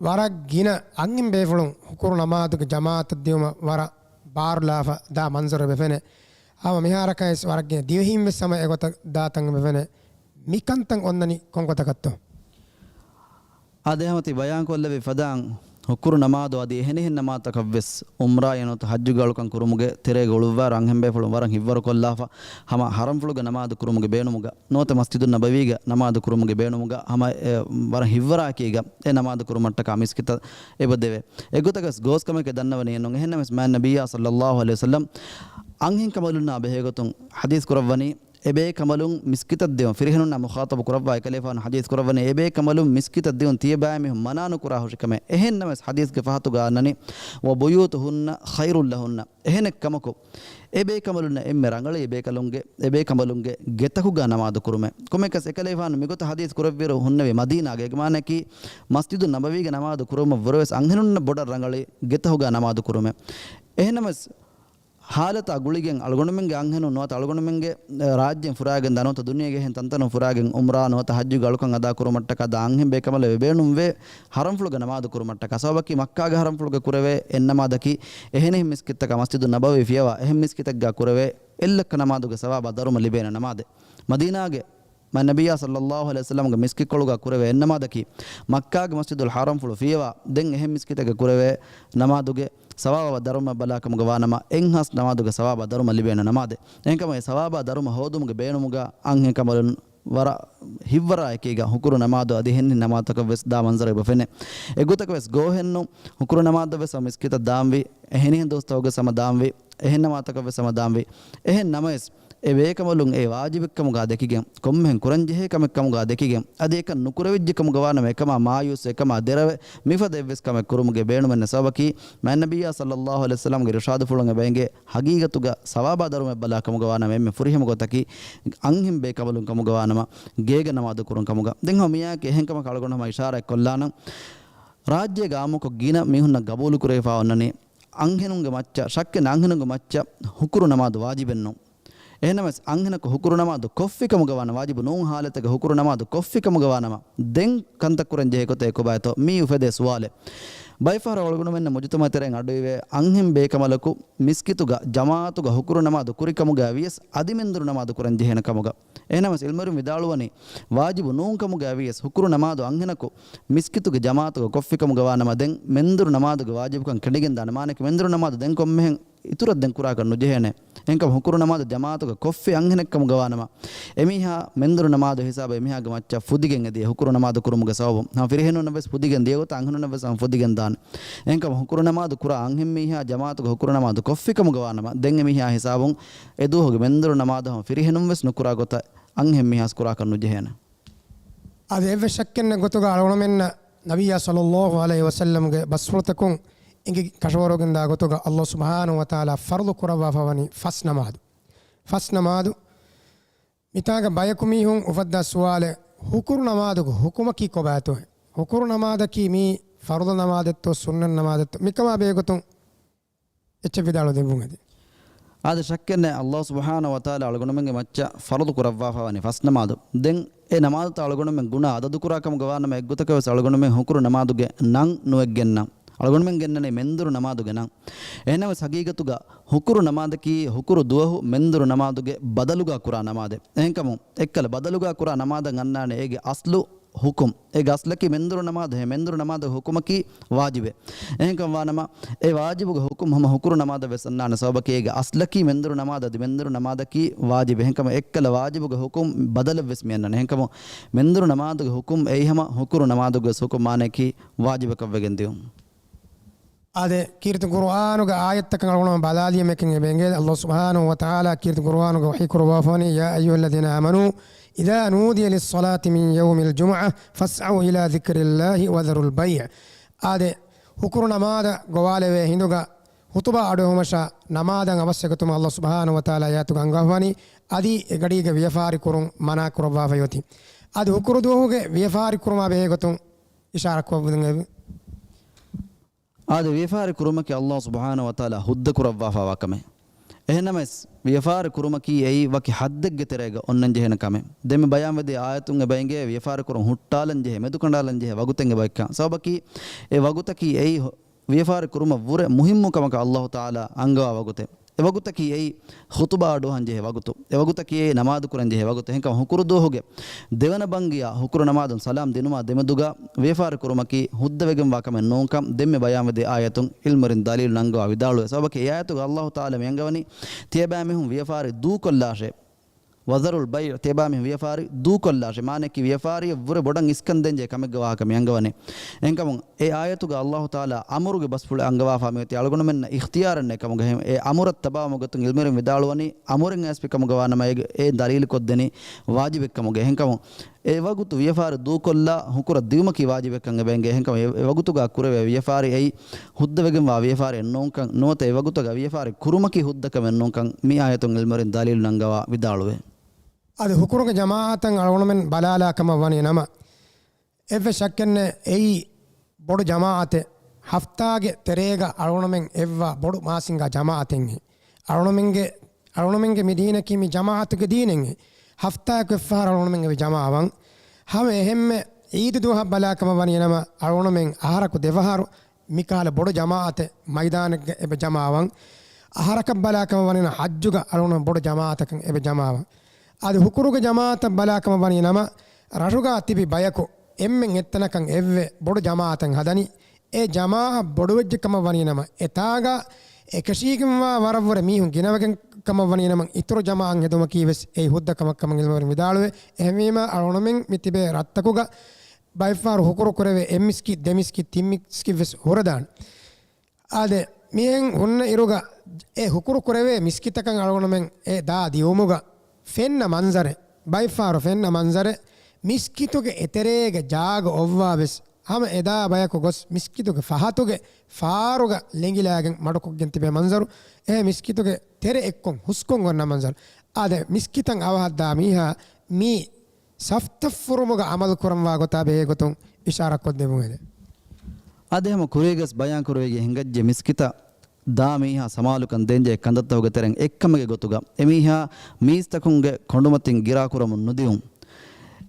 ވަރަށް ގިނަ އަންހެން ބޭފުޅުން ހުކުރު ނަމާދުގެ ޖަމާޢަތަށް ދިއުމަށް ވަރަށް ބާރުލާފަ ދާ މަންޒަރު އެބަ ފެނޭ. ހަމަ މިހާރަކަށް ވެސް ވަރަށް ގިނަ ދިވެހީން ވެސް ހަމަ އެގޮތަށް ދާ ތަން އެބަ ފެނޭ. މިކަންތައް އޮންނަނީ ކޮން ގޮތަކަށްތޯ؟ އާދެ، ހަމަ ތި ބަޔާންކޮށްލެއްވި ފަދައިން ހުކުރު ނަމާދު އަދި އެހެނިހެން ނަމާދުތަކަށް ވެސް ޢުމްރާއިން ނުވަތަ ޙައްޖުގެ އަޅުކަން ކުރުމުގެ ތެރޭގަ އުޅުއްވާއިރު އަންހެން ބޭފުޅުން ވަރަށް ހިތްވަރުކޮށްލާފަ ހަމަ ޙަރަމްފުޅުގެ ނަމާދު ކުރުމުގެ ބޭނުމުގަ ނުވަތަ މަސްޖިދުއް ނަބަވީގަ ނަމާދު ކުރުމުގެ ބޭނުމުގަ ހަމަ އެ ވަރަށް ހިތްވަރާއެކީގަ އެ ނަމާދު ކުރުމަށްޓަކާ މިސްކިތަށް އެބަ ދެވޭ. އެގޮތަކަސް ގޯސްކަމެކޭ ދަންނަވަނީ އެއްނޫން. އެހެންނަމަވެސް މާތް ނަބިއްޔާ ޞައްލަﷲ ޢަލައިހި ވަސައްލަމް އަންހެން ކަނބަލުންނާ ބެހޭގޮތުން ޙަދީޘް ކުރައްވަނީ، އެބޭކަނބަލުން މިސްކިތަށް ދިއުން، ފިރިހެނުންނާ މުޚާޠަބު ކުރައްވާ އެކަލޭފާނު ޙަދީޘް ކުރައްވަނީ، އެބޭކަނބަލުން މިސްކިތަށް ދިއުން ތިޔަބައިމީހުން މަނާ ނުކުރާ ހުށިކަމެއް. އެހެންނަމަވެސް ޙަދީޘްގެ ފަހަތުގަ އަންނަނީ، "وبيوتهن خير لهن." އެހެނެއް ކަމަކު، އެބޭކަނބަލުންނަށް އެންމެ ރަނގަޅީ އެބޭކަލުންގެ، އެބޭކަނބަލުންގެ ގެތަކުގަ ނަމާދު ކުރުމެއް. ކޮންމެއަކަސް އެކަލޭފާނު މިގޮތަށް ޙަދީޘް ކުރެއްވިއިރު ހުންނެވީ މަދީނާގަ. އޭގެ މާނައަކީ، މަސްޖިދުއް ނަބަވީގެ ނަމާދު ކުރުމަށްވުރެވެސް އަންހެނުންނަށް ބޮޑަށް ރަނގަޅީ ގެތަކުގަ ނަމާދު ކުރުމެއް. އެހެންނަމަވެސް، ޙާލަތާ ގުޅިގެން އަޅުގަނޑުމެންގެ އަންހެނުން ނުވަތަ އަޅުގަނޑުމެންގެ، އެ، ރާއްޖޭން ފުރާގެން ދާ ނުވަތަ ދުނިޔޭގެ އެހެން ތަންތަނުން ފުރާގެން ޢުމްރާ ނުވަތަ ޙައްޖުގެ އަޅުކަން އަދާ ކުރުމަށްޓަކާ ދާ އަންހެން ބޭކަނބަލެއް ވެ ބޭނުންވޭ ޙަރަމްފުޅުގެ ނަމާދު ކުރުމަށްޓަކާ. ސަބަބަކީ މައްކާގެ ޙަރަމްފުޅުގަ ކުރެވޭ އެއް ނަމާދަކީ އެހެނިހެން މިސްކިތްތަކާ މަސްޖިދުއް ނަބަވީ ފިޔަވާ އެހެން މިސްކިތެއްގަ ކުރެވޭ އެއްލައްކަ ނަމާދުގެ ސަވާބާ ދަރުމަ ލިބޭނެ ނަމާދެއް. މަދީނާގެ މާތް ނަބިއްޔާ ޞައްލަﷲ ޢަލައިހި ވަސައްލަމްގެ މިސްކިތްކޮޅުގަ ކުރެވޭ އެއް ނަމާދަކީ، މައްކާގެ މަސްޖިދުލް ޙަރަމްފުޅު ފިޔަވާ ދެން އެހެން މިސްކިތެއްގަ ކުރެވޭ ނަމާދުގެ ސަވާބާ ދަރުމަ ބަލާކަމުގަ ވާނަމަ، އެއްހާސް ނަމާދުގެ ސަވާބާ ދަރުމަ ލިބޭނެ ނަމާދެއް. އެހެންކަމުން އެ ސަވާބާ ދަރުމަ ހޯދުމުގެ ބޭނުމުގަ އަންހެން ކަނބަލުން ވަރަށް ހިތްވަރާއެކީގަ ހުކުރު ނަމާދު އަދި އެހެނިހެން ނަމާދުތަކަށް ވެސް ދާ މަންޒަރު އެބަ ފެނޭ. އެގޮތަކަށް ވެސް ގޯހެއްނު، ހުކުރު ނަމާދަށް ވެސް ހަމަ މިސްކިތަށް ދާންވީ، އެހެނިހެން ދުވަސްތަކުގަ ވެސް ހަމަ ދާންވީ، އެހެން ނަމާދުތަކަށް ވެސް ހަމަ ދާންވީ. އެހެން ނަމަވެސް، އެ ބޭކަނބަލުން އެ ވާޖިބެއްކަމުގަ ދެކިގެން، ކޮންމެހެން ކުރަންޖެހޭ ކަމެއްކަމުގަ ދެކިގެން، އަދި އެކަން ނުކުރެވިއްޖެ ކަމުގަ ވާނަމަ، އެކަމާ މާޔޫސް، އެކަމާ ދެރަވެ، މިފަދަ އެއްވެސް ކަމެއް ކުރުމުގެ ބޭނުމެއް ނެތް. ސަބަބަކީ، މާތް ނަބިއްޔާ ޞައްލަﷲ ޢަލައިހި ވަސައްލަމްގެ އިރުޝާދުފުޅުން އެބައިނގޭ، ޙަޤީޤަތުގަ ސަވާބާ ދަރުމަ ބަލާ ކަމުގަ ވާނަމަ، އެންމެ ފުރިހަމަ ގޮތަކީ، އަންހެން ބޭކަނބަލުން ކަމުގަ ވާނަމަ، ގޭގަ ނަމާދު ކުރުން ކަމުގަ. ދެން ހަމަ މިއާއެކީ އެހެން ކަމަކަށް އަޅުގަނޑު ހަމަ އިޝާރާތް ކޮށްލާނަން. ރާއްޖޭގަ އާއްމުކޮށް ގިނަ މީހުންނަށް ގަބޫލު ކުރެވިފަ އޮންނަނީ، އަންހެނުންގެ މައްޗަށް، ޝައްކެއް ނެތް އަންހެނުންގެ މައްޗަށް ހުކުރު ނަމާދު ވާޖިބެއްނޫން. އެހެންނަމަވެސް، އަންހެނަކު ހުކުރު ނަމާދު ކޮށްފި ކަމުގަ ވާނަމަ، ވާޖިބު ނޫން ހާލަތެއްގަ ހުކުރު ނަމާދު ކޮށްފި ކަމުގަ ވާނަމަ، ދެން ކަންތައް ކުރަން ޖެހޭ ގޮތެއް ކޮބާތޯ؟ މިއީ އުފެދޭ ސުވާލެއް. ބައެއް ފަހަރަށް އަޅުގަނޑުމެންނަށް މުޖުތަމަޢު ތެރެއިން އަޑުއިވޭ، އަންހެން ބޭކަނބަލަކު މިސްކިތުގަ ޖަމާޢަތުގަ ހުކުރު ނަމާދު ކުރި ކަމުގަ ވިޔަސް، އަދި މެންދުރު ނަމާދު ކުރަން ޖެހޭނެ ކަމުގަ. އެހެންނަމަވެސް، ޢިލްމުވެރިން ވިދާޅުވަނީ، ވާޖިބު ނޫން ކަމުގައި ވިޔަސް، ހުކުރު ނަމާދު އަންހެނަކު މިސްކިތުގެ ޖަމާޢަތުގަ ކޮށްފި ކަމުގަ ވާނަމަ، ދެން މެންދުރު ނަމާދުގެ ވާޖިބުކަން ކެނޑިގެން ދާނެ. މާނައަކީ، މެންދުރު ނަމާދު ދެން ކޮންމެހެން އިތުރަށް ދެން ކުރާކަށް ނުޖެހޭނެ. އެހެންކަމުން ހުކުރު ނަމާދު ޖަމާޢަތުގަ ކޮށްފި އަންހެނެއްކަމުގަ ވާނަމަ، އެމީހާ މެންދުރު ނަމާދު ހިސާބަށް އެމީހާގެ މައްޗަށް ފުދިގެން އެދިޔަ ހުކުރު ނަމާދު ކުރުމުގެ ސަބަބުން. ހަމަ ފިރިހެނުންނަށް ވެސް ފުދިގެން ދިޔަ ގޮތަށް އަންހެނުންނަށް ވެސް ހަމަ ފުދިގެން ދާނެ. އެހެންކަމުން ހުކުރު ނަމާދު ކުރާ އަންހެން މީހާ ޖަމާޢަތުގަ ހުކުރު ނަމާދު ކޮށްފިކަމުގަ ވާނަމަ، ދެން އެމީހާ ހިސާބުން އެދުވަހުގެ މެންދުރު ނަމާދު ހަމަ ފިރިހެނުން ވެސް ނުކުރާ ގޮތަށް އަންހެން މީހާސް ކުރާކަށް ނުޖެހޭނެ. އަދި އެއްވެސް ޝައްކެއްނެތް ގޮތުގަ އަޅުގަނޑުމެންނަށް ނަބިއްޔާ ޞައްލައްލާހު ޢަލައިހި ވަސައްލަމްގެ ބަސްފުޅުތަކުން އެނގި ކަށަވަރުވެގެންދާ ގޮތުގަ ﷲ ސުބްޙާނަހޫ ވަތަޢާލާ ފަރުޟު ކުރައްވާފަ ވަނީ ފަސް ނަމާދު. ފަސް ނަމާދު. މިތާގަ ބަޔަކު މީހުން އުފައްދާ ސުވާލެއް، ހުކުރު ނަމާދުގެ ހުކުމަކީ ކޮބާތޯ؟ ހުކުރު ނަމާދަކީ މީ ފަރުޟު ނަމާދެއްތޯ ސުންނަތް ނަމާދެއްތޯ؟ މިކަމާ ބެހޭގޮތުން އެއްޗެއް ވިދާޅު ދެއްވުން އެދެ. އާދެ، ޝައްކެއް ނެތް، ﷲ ސުބްޙާނަހޫ ވަތަޢާލާ އަޅުގަނޑުމެންގެ މައްޗަށް ފަރުޟު ކުރައްވާފަ ވަނީ ފަސް ނަމާދު. ދެން އެ ނަމާދުތައް އަޅުގަނޑުމެން ގުނާ އަދަދު ކުރާ ކަމުގަ ވާނަމަ، އެއްގޮތަކަށް ވެސް އަޅުގަނޑުމެން ހުކުރު ނަމާދުގެ ނަން ނުއެއް ގެންނަން. އަޅުގަނޑުމެން ގެންނަނީ މެންދުރު ނަމާދުގެ ނަން. އެހެންނަމަވެސް ހަގީގަތުގަ ހުކުރު ނަމާދަކީ ހުކުރު ދުވަހު މެންދުރު ނަމާދުގެ ބަދަލުގަ ކުރާ ނަމާދެއް. އެހެންކަމުން އެއްކަލަ ބަދަލުގަ ކުރާ ނަމާދަށް އަންނާނެ އޭގެ އަސްލު ހުކުމް. އޭގެ އަސްލަކީ މެންދުރު ނަމާދު. ހެ، މެންދުރު ނަމާދުގެ ހުކުމަކީ ވާޖިބެއް. އެހެންކަމަށް ވާނަމަ، އެ ވާޖިބުގެ ހުކުމް ހަމަ ހުކުރު ނަމާދަށް ވެސް އަންނާނެ. ސަބަބަކީ އޭގެ އަސްލަކީ މެންދުރު ނަމާދު، އަދި މެންދުރު ނަމާދަކީ ވާޖިބެއް. އެހެންކަމަށް އެއްކަލަ ވާޖިބުގެ ހުކުމް ބަދަލެއް ވެސް މި އަންނާނެ. އެހެންކަމުން މެންދުރު ނަމާދުގެ ހުކުމް އެއީ ހަމަ ހުކުރު ނަމާދުގެ ވެސް ހުކުމް މާނަޔަކީ ވާޖިބަކަށް ވެގެން ދިޔުން. އާދެ، ކީރިތި ޤުރުއާނުގެ އާޔަތްތަކަށް އަޅުގަނޑު ބަލާލިޔަމެކެން އެބަ އެނގޭ، ﷲ ސުބްޙާނަހޫ ވަތަޢާލާ ކީރިތި ޤުރުއާނުގަ ވަޙީ ކުރައްވާފަވަނީ، يا أيها الذين آمنوا إذا نودي للصلاة من يوم الجمعة فاسعوا إلى ذكر الله وذروا البيع. އާދެ، ހުކުރު ނަމާދަށް ގޮވާލެވޭ ހިނދުގަ ޚުޠުބާ އަޑުއެހުމަށާ ނަމާދަށް އަވަސްވެގަތުމަށް ﷲ ސުބްޙާނަހޫ ވަތަޢާލާ އާޔަތުގަ އަންގަވާފަވަނީ، އަދި އެގަޑީގަ ވިޔަފާރި ކުރުން މަނާ ކުރައްވާފައި އޮތީ. އަދި ހުކުރު ދުވަހުގެ ވިޔަފާރި ކުރުމާ ބެހޭ ގޮތުން އިޝާރާތް ކުރައްވަމުން އެބަ. އާދެ، ވިޔަފާރި ކުރުމަކީ ﷲ ސުބްޙާނަހޫ ވަތަޢާލާ ހުއްދަ ކުރައްވާފައިވާ ކަމެއް. އެހެންނަމަވެސް، ވިޔަފާރި ކުރުމަކީ އެއީ ވަކި ޙައްދެއްގެ ތެރޭގަ އޮންނަން ޖެހޭނެ ކަމެއް. ދެންމެ ބަޔާންވެދިޔަ އާޔަތުން އެބަ އެނގޭ ވިޔަފާރި ކުރުން ހުއްޓާލަން ޖެހޭ، މެދުކަނޑާލަން ޖެހޭ ވަގުތެއް އެބައޮތްކަން. ސަބަބަކީ، އެ ވަގުތަކީ އެއީ ވިޔަފާރި ކުރުމަށް ވުރެ މުހިއްމު ކަމަކަށް ﷲ ތަޢާލާ އަންގަވާ ވަގުތެއް. އެ ވަގުތަކީ އެއީ ޚުޠުބާ އަޑުއަހަން ޖެހޭ ވަގުތު. އެ ވަގުތަކީ އެއީ ނަމާދު ކުރަން ޖެހޭ ވަގުތު. އެހެންކަމުން ހުކުރު ދުވަހުގެ ދެވަނަ ބަންގިޔާ ހުކުރު ނަމާދުން ސަލާމް ދިނުމާ ދެމެދުގަ ވިޔަފާރި ކުރުމަކީ ހުއްދަވެގެންވާ ކަމެއް ނޫންކަން ދެންމެ ބަޔާންވެދިޔަ އާޔަތުން ޢިލްމުވެރިން ދަލީލު ނަންގަވާ ވިދާޅުވޭ. ސަބަބަކީ އެ އާޔަތުގަ ﷲ ތަޢާލާ މި އަންގަވަނީ ތިޔަބައިމީހުން ވިޔަފާރި ދޫކޮށްލާށޭ. وذروا البيع، ތިޔަބައިމީހުން ވިޔަފާރި ދޫކޮށްލާށޭ. މާނައަކީ ވިޔަފާރިއަށްވުރެ ބޮޑަށް އިސްކަން ދޭންޖެހޭ ކަމެއްގަ ވާހަކަ މި އަންގަވަނީ. އެހެންކަމުން އެ އާޔަތުގަ ﷲ ތަޢާލާ އަމުރުގެ ބަސްފުޅެއް އަންގަވާފާ މިއޮތީ އަޅުގަނޑުމެންނަށް އިޚްތިޔާރެއް ނެތް ކަމުގަ. އެ އަމުރަށް ތަބާވުމުގެ ގޮތުން ޢިލްމުވެރިން ވިދާޅުވަނީ އަމުރެއް އައިސްފި ކަމުގަ ވާނަމަ އޭގެ އެ ދަލީލު ކޮށްދެނީ ވާޖިބެއް ކަމުގަ. އެހެންކަމުން އެ ވަގުތު ވިޔަފާރި ދޫކޮށްލާ ހުކުރަށް ދިއުމަކީ ވާޖިބެއްކަން އެބަ އެނގޭ. އެހެންކަމުން އެ، އެ ވަގުތުގަ ކުރެވޭ ވިޔަފާރި އެއީ ހުއްދަވެގެންވާ ވިޔަފާރިއެއް ނޫންކަން، ނުވަތަ އެ ވަގުތުގަ ވިޔަފާރި ކުރުމަކީ ހުއްދަކަމެއް ނޫންކަން މި އާޔަތުން ޢިލްމުވެރިން ދަލީލު ނަންގަވާ ވިދާޅުވޭ. އަދި ހުކުރުގެ ޖަމާޢަތަށް އަޅުގަނޑުމެން ބަލާލާ ކަމަށް ވަނީ ނަމަ، އެއްވެސް ޝައްކެއް ނެތް، އެއީ ބޮޑު ޖަމާޢަތެއް. ހަފްތާގެ ތެރޭގަ އަޅުގަނޑުމެން އެއްވާ ބޮޑު މާސިންގާ ޖަމާޢަތެއް. އަޅުގަނޑުމެންގެ، އަޅުގަނޑުމެންގެ މި ދީނަކީ މި ޖަމާޢަތުގެ ދީނެއް. ހަފްތާއަކު އެއްފަހަރު އަޅުގަނޑުމެން އެބަ ޖަމާވަން. ހަމަ އެހެންމެ ޢީދު ދުވަހަށް ބަލާ ކަމަށް ވަނީ ނަމަ، އަޅުގަނޑުމެން އަހަރަކު ދެފަހަރު މިކަހަލަ ބޮޑު ޖަމާޢަތެއް މައިދާނެއްގަ އެބަ ޖަމާވަން. އަހަރަކަށް ބަލާ ކަމަށް ވަނީ ނަމަ، ޙައްޖުގަ އަޅުގަނޑު ބޮޑު ޖަމާޢަތަކަށް އެބަ ޖަމާވަން. އަދި ހުކުރުގެ ޖަމާޢަތަށް ބަލާ ކަމަށް ވަނީ ނަމަ، ރަށުގަ ތިބި ބަޔަކު އެންމެން އެއްތަނަކަށް އެއްވެ ބޮޑު ޖަމާޢަތެއް ހަދަނީ. އެ ޖަމާޢަތް ބޮޑުވެއްޖެ ކަމަށް ވަނީ ނަމަ، އެތާގަ އެކަށީގެންވާ ވަރަށްވުރެ މީހުން ގިނަވެގެން ކަމަށް ވަނީ ނަމަ، އިތުރު ޖަމާޢަތް ހެދުމަކީ ވެސް އެއީ ހުއްދަ ކަމެއް ކަމަށް ޢިލްމުވެރިން ވިދާޅުވޭ. އެހެންވީމަ، އަޅުގަނޑުމެން މި ތިބޭ ރަށްތަކުގަ ބައެއްފަހަރު ހުކުރު ކުރެވޭ އެއް މިސްކިތް، ދެ މިސްކިތް، ތިން މިސްކިތް ވެސް ހުރެދާނެ. އާދެ، މިހެން ހުންނަ އިރުގަ އެ ހުކުރު ކުރެވޭ މިސްކިތަކަށް އަޅުގަނޑުމެން އެ ދާ ދިއުމުގަ ފެންނަ މަންޒަރެއް، ބައެއްފަހަރު ފެންނަ މަންޒަރެއް، މިސްކިތުގެ އެތެރޭގެ ޖާގަ އޮއްވާ ވެސް ހަމަ އެދާ ބަޔަކު ގޮސް މިސްކިތުގެ ފަހަތުގެ ފާރުގަ ލެނގިލާގެން މަޑުކޮށްގެން ތިބޭ މަންޒަރު، އެ މިސްކިތުގެ ތެރެ އެއްކޮށް ހުސްކޮށް އޮންނަ މަންޒަރު. އާދެ، މިސްކިތަށް އަވަހަށްދާ މީހާ މީ ސަފްތައް ފުރުމުގަ ޢަމަލު ކުރަންވާ ގޮތާ ބެހޭ ގޮތުން އިޝާރާތް ކޮށްދެއްވުން އެދެން. އަދި ހަމަ ކުރީގަސް ބަޔާން ކުރެވިގެން ހިނގައްޖެ މިސްކިތަށް ދާ މީހާ ސަމާލުކަން ދޭންޖެހޭ ކަންތައްތަކުގެ ތެރެއިން އެއްކަމެއްގެ ގޮތުގަ އެމީހާ މީސްތަކުންގެ ކޮނޑުމަތިން ގިރާކުރަމުން ނުދިއުން.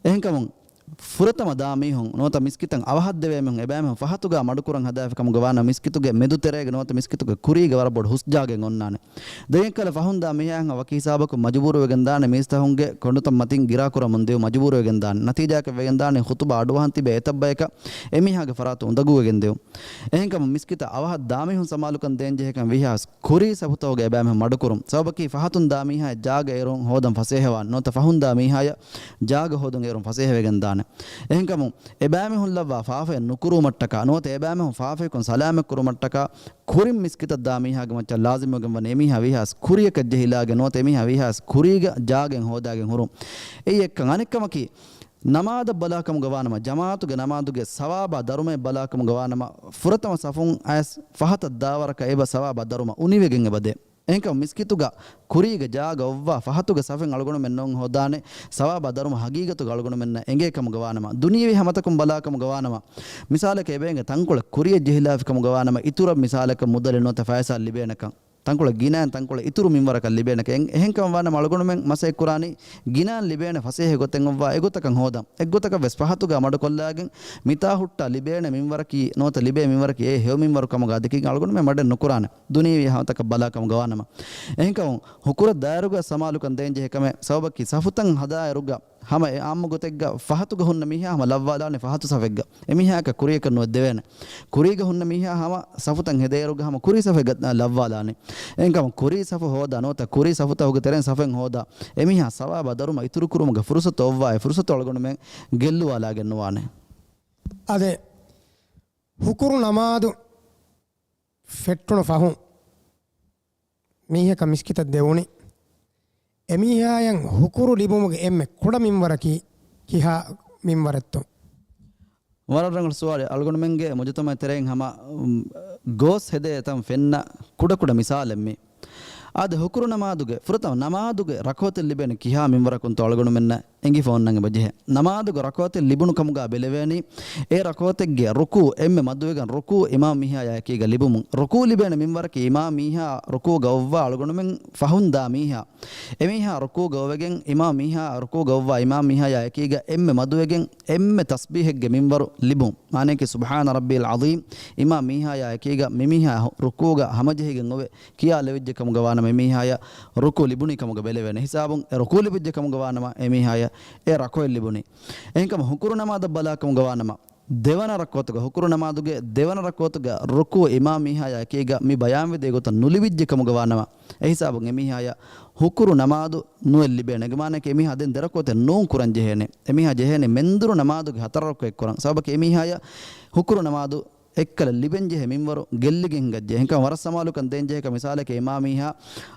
އެހެންކަމުން ފުރަތަމަ ދާ މީހުން ނުވަތަ މިސްކިތަށް އަވަހަށް ދެވޭ މީހުން އެބައިމީހުން ފަހަތުގާ މަޑުކުރަން ހަދާފި ކަމުގަ ވާނަމަ، މިސްކިތުގެ މެދު ތެރޭގަ ނުވަތަ މިސްކިތުގެ ކުރީގަ ވަރަށް ބޮޑު ހުސް ޖާގައެއް އޮންނާނެ. ދެން އެއްކަލަ ފަހުން ދާ މީހާ ހަމަ ވަކި ހިސާބަކުން މަޖުބޫރުވެގެން ދާނެ، މީސްތަހުންގެ ކޮނޑުތައް މަތިން ގިރާކުރަމުން ދިއުން މަޖުބޫރުވެގެން ދާނެ. ނަތީޖާއަކަށް ވެގެން ދާނެ، ޚުތުބާ އަޑުއަހަން ތިބޭ އެތައް ބަޔަކަށް އެމީހާގެ ފަރާތުން އުނދަގޫވެގެން ދިއުން. އެހެންކަމުން މިސްކިތަށް އަވަހަށް ދާ މީހުން ސަމާލުކަން ދޭން ޖެހޭކަން ވީހާވެސް ކުރީ ސަފުތަކުގަ އެބައިމީހުން މަޑުކުރުން. ސަބަބަކީ ފަހަތުން ދާ މީހާޔަށް ޖާގަ އޭރުން ހޯދަން ފަސޭހަވާނެ. ނުވަތަ ފަހުން ދާ މީހާޔަށް ޖާގަ ހޯދުން އޭރުން ފަސޭހަވެގެން ދާނެ. އެހެންކަމުން އެބައިމީހުން ލައްވާ ފާފައެއް ނުކުރުވުމަށްޓަކާ، ނުވަތަ އެބައިމީހުން ފާފައަކުން ސަލާމަތް ކުރުމަށްޓަކާ، ކުރިން މިސްކިތަށް ދާ މީހާގެ މައްޗަށް ލާޒިމްވެގެން ވަނީ އެމީހާ ވީހާވެސް ކުރިޔަކަށް ޖެހިލާގެން ނުވަތަ އެމީހާ ވީހާވެސް ކުރީގަ ޖާގައެއް ހޯދާގެން ހުރުން. އެއީ އެއްކަން. އަނެއްކަމަކީ، ނަމާދަށް ބަލާކަމުގަ ވާނަމަ، ޖަމާއަތުގެ ނަމާދުގެ ސަވާބާ ދަރުމައެއް ބަލާކަމުގަ ވާނަމަ، ފުރަތަމަ ސަފުން އައިސް ފަހަތަށް ދާވަރަކަށް އެބަ ސަވާބާ ދަރުމަ އުނިވެގެން އެބަދޭ. އެހެންކަމުން މިސްކިތުގަ ކުރީގަ ޖާގަ އޮއްވާ ފަހަތުގެ ސަފެއް އަޅުގަނޑުމެން ނޫން ހޯދާނެ، ސަވާބާ ދަރުމަ ހަގީގަތުގަ އަޅުގަނޑުމެންނަށް އެނގޭ ކަމުގަ ވާނަމަ، ދުނިޔެވީ ހަމަތަކުން ބަލާކަމުގަ ވާނަމަ، މިސާލަކަށް އެބައިނގެ ތަންކޮޅެއް ކުރިޔަށް ޖެހިލާފި ކަމުގަ ވާނަމަ، އިތުރަށް މިސާލަކަށް މުދަލެއް ނުވަތަ ފައިސާ ލިބޭނެކަން. ތަންކޮޅެއް ގިނައިން ތަންކޮޅެއް އިތުރު މިންވަރަކަށް ލިބޭނެކަން. އެހެންކަމަށް ވާނަމަ އަޅުގަނޑުމެން މަސައްކަތް ކުރާނީ ގިނައިން ލިބޭނެ ފަސޭހަ ގޮތެއް އޮއްވާ އެގޮތަކަށް ހޯދަން. އެއްގޮތަކަށް ވެސް ފަހަތުގަ މަޑުކޮށްލާގެން މިތާ ހުއްޓާ ލިބޭނެ މިންވަރަކީ ނުވަތަ ލިބޭ މިންވަރަކީ އެ ހެޔޮ މިންވަރު ކަމުގަ އަދި އަޅުގަނޑުމެން މަޑެއް ނުކުރާނެ. ދުނިޔެވީ ހަމަތަކަށް ބަލާކަމުގަ ވާނަމަ. އެހެންކަމުން ހުކުރަށް ދާއިރުގަ ސަމާލުކަން ދޭން ޖެހޭ ކަމެއް ސަބަބަކީ ސަފުތައް ހަދާއިރުގަ ހަމަ އެ އާއްމު ގޮތެއްގަ ފަހަތުގަ ހުންނަ މީހާ ހަމަ ލައްވާލާނެ ފަހަތު ސަފެއްގަ. އެމީހާއަކަށް ކުރިޔަކަށް ނުވެ ދެވޭނެ. ކުރީގަ ހުންނަ މީހާ ހަމަ ސަފުތައް ހެދޭއިރުގަ ހަމަ ކުރީ ސަފެއްގަ ލައްވާލާނެ. އެހެންކަމުން ކުރީ ސަފު ހޯދާ ނުވަތަ ކުރީ ސަފުތަކުގެ ތެރެއިން ސަފެއް ހޯދާ އެމީހާ ސަވާބާ ދަރުމަ އިތުރުކުރުމުގެ ފުރުސަތު އޮއްވާ އެ ފުރުސަތު އަޅުގަނޑުމެން ގެއްލުވާލާގެން ނުވާނެ. އާދެ، ހުކުރު ނަމާދު ފެއްޓުނު ފަހުން މީހަކަށް މިސްކިތަށް ދެވުނީ، އެމީހާޔަށް ހުކުރު ލިބުމުގެ އެންމެ ކުޑަ މިންވަރަކީ ކިހާ މިންވަރެއްތޯ؟ ވަރަށް ރަނގަޅު ސުވާލެއް. އަޅުގަނޑުމެންގެ މުޖުތަމައި ތެރެއިން ހަމަ، އުމް، ގޯސް ހެދޭ ތަން ފެންނަ ކުޑަކުޑަ މިސާލެއް މީ. އާދެ، ހުކުރު ނަމާދުގެ ފުރަތަމަ ނަމާދުގެ ރަކުޢަތެއް ލިބޭނެ ކިހާ މިންވަރަކުންތޯ އަޅުގަނޑުމެންނަށް އެނގިފަ އޮންނަން އެބަޖެހޭ. ނަމާދުގެ ރަކުޢަތެއް ލިބުނު ކަމުގަ ބެލެވޭނީ، އެ ރަކުޢަތެއްގެ ރުކޫ އެންމެ މަދުވެގެން ރުކޫ އިމާމް މީހާޔާ އެކީގަ ލިބުމުން. ރުކޫ ލިބޭނެ މިންވަރަކީ އިމާމް މީހާ ރުކޫގަ އޮއްވާ އަޅުގަނޑުމެން ފަހުން ދާ މީހާ. އެމީހާ ރުކޫގަ އޮވެގެން އިމާމް މީހާ ރުކޫގަ އޮއްވާ އިމާމް މީހާޔާ އެކީގަ އެންމެ މަދުވެގެން އެންމެ ތަސްބީހެއްގެ މިންވަރު ލިބުން. މާނައަކީ ސުބްޙާނަ ރައްބިޔަލް ޢަޒީމް އިމާމް މީހާޔާ އެކީގަ މިމީހާ ރުކޫގަ ހަމަޖެހިގެން އޮވެ ކިޔާލެވިއްޖެ ކަމުގަ ވާނަމަ އެމީހާޔަށް ރުކޫ ލިބުނީ ކަމުގަ ބެލެވޭނެ. ހިސާބުން އެ ރުކޫ ލިބިއްޖެ ކަމުގަ ވާނަމަ އެމީހާޔަށް އެ ރަކުޢަތް ލިބުނީ. އެހެންކަމުން ހުކުރު ނަމާދަށް ބަލާ ކަމުގަ ވާނަމަ، ދެވަނަ ރަކުޢަތުގަ، ހުކުރު ނަމާދުގެ ދެވަނަ ރަކުޢަތުގަ ރުކޫ އިމާމް މީހާޔާ އެކީގަ މި ބަޔާންވެދޭ ގޮތަށް ނުލިބިއްޖެ ކަމުގަ ވާނަމަ، އެހިސާބުން އެމީހާޔަށް ހުކުރު ނަމާދު ނުއެއް ލިބޭނެ. އޭގެ މާނައަކީ އެމީހާ ދެން ދެ ރަކުޢަތެއް ނޫން ކުރަން ޖެހޭނެ. އެމީހާ ޖެހޭނެ މެންދުރު ނަމާދުގެ ހަތަރު ރަކުޢަތް ކުރަން. ސަބަބަކީ އެމީހާޔަށް ހުކުރު ނަމާދު އެއްކަލަ ލިބެން ޖެހޭ މިންވަރު ގެއްލިގެން ހިނގައްޖެ. އެހެންކަމުން ވަރަށް ސަމާލުކަން ދޭން ޖެހޭ ކަމެއް މިސާލަކަށް އިމާމް މީހާ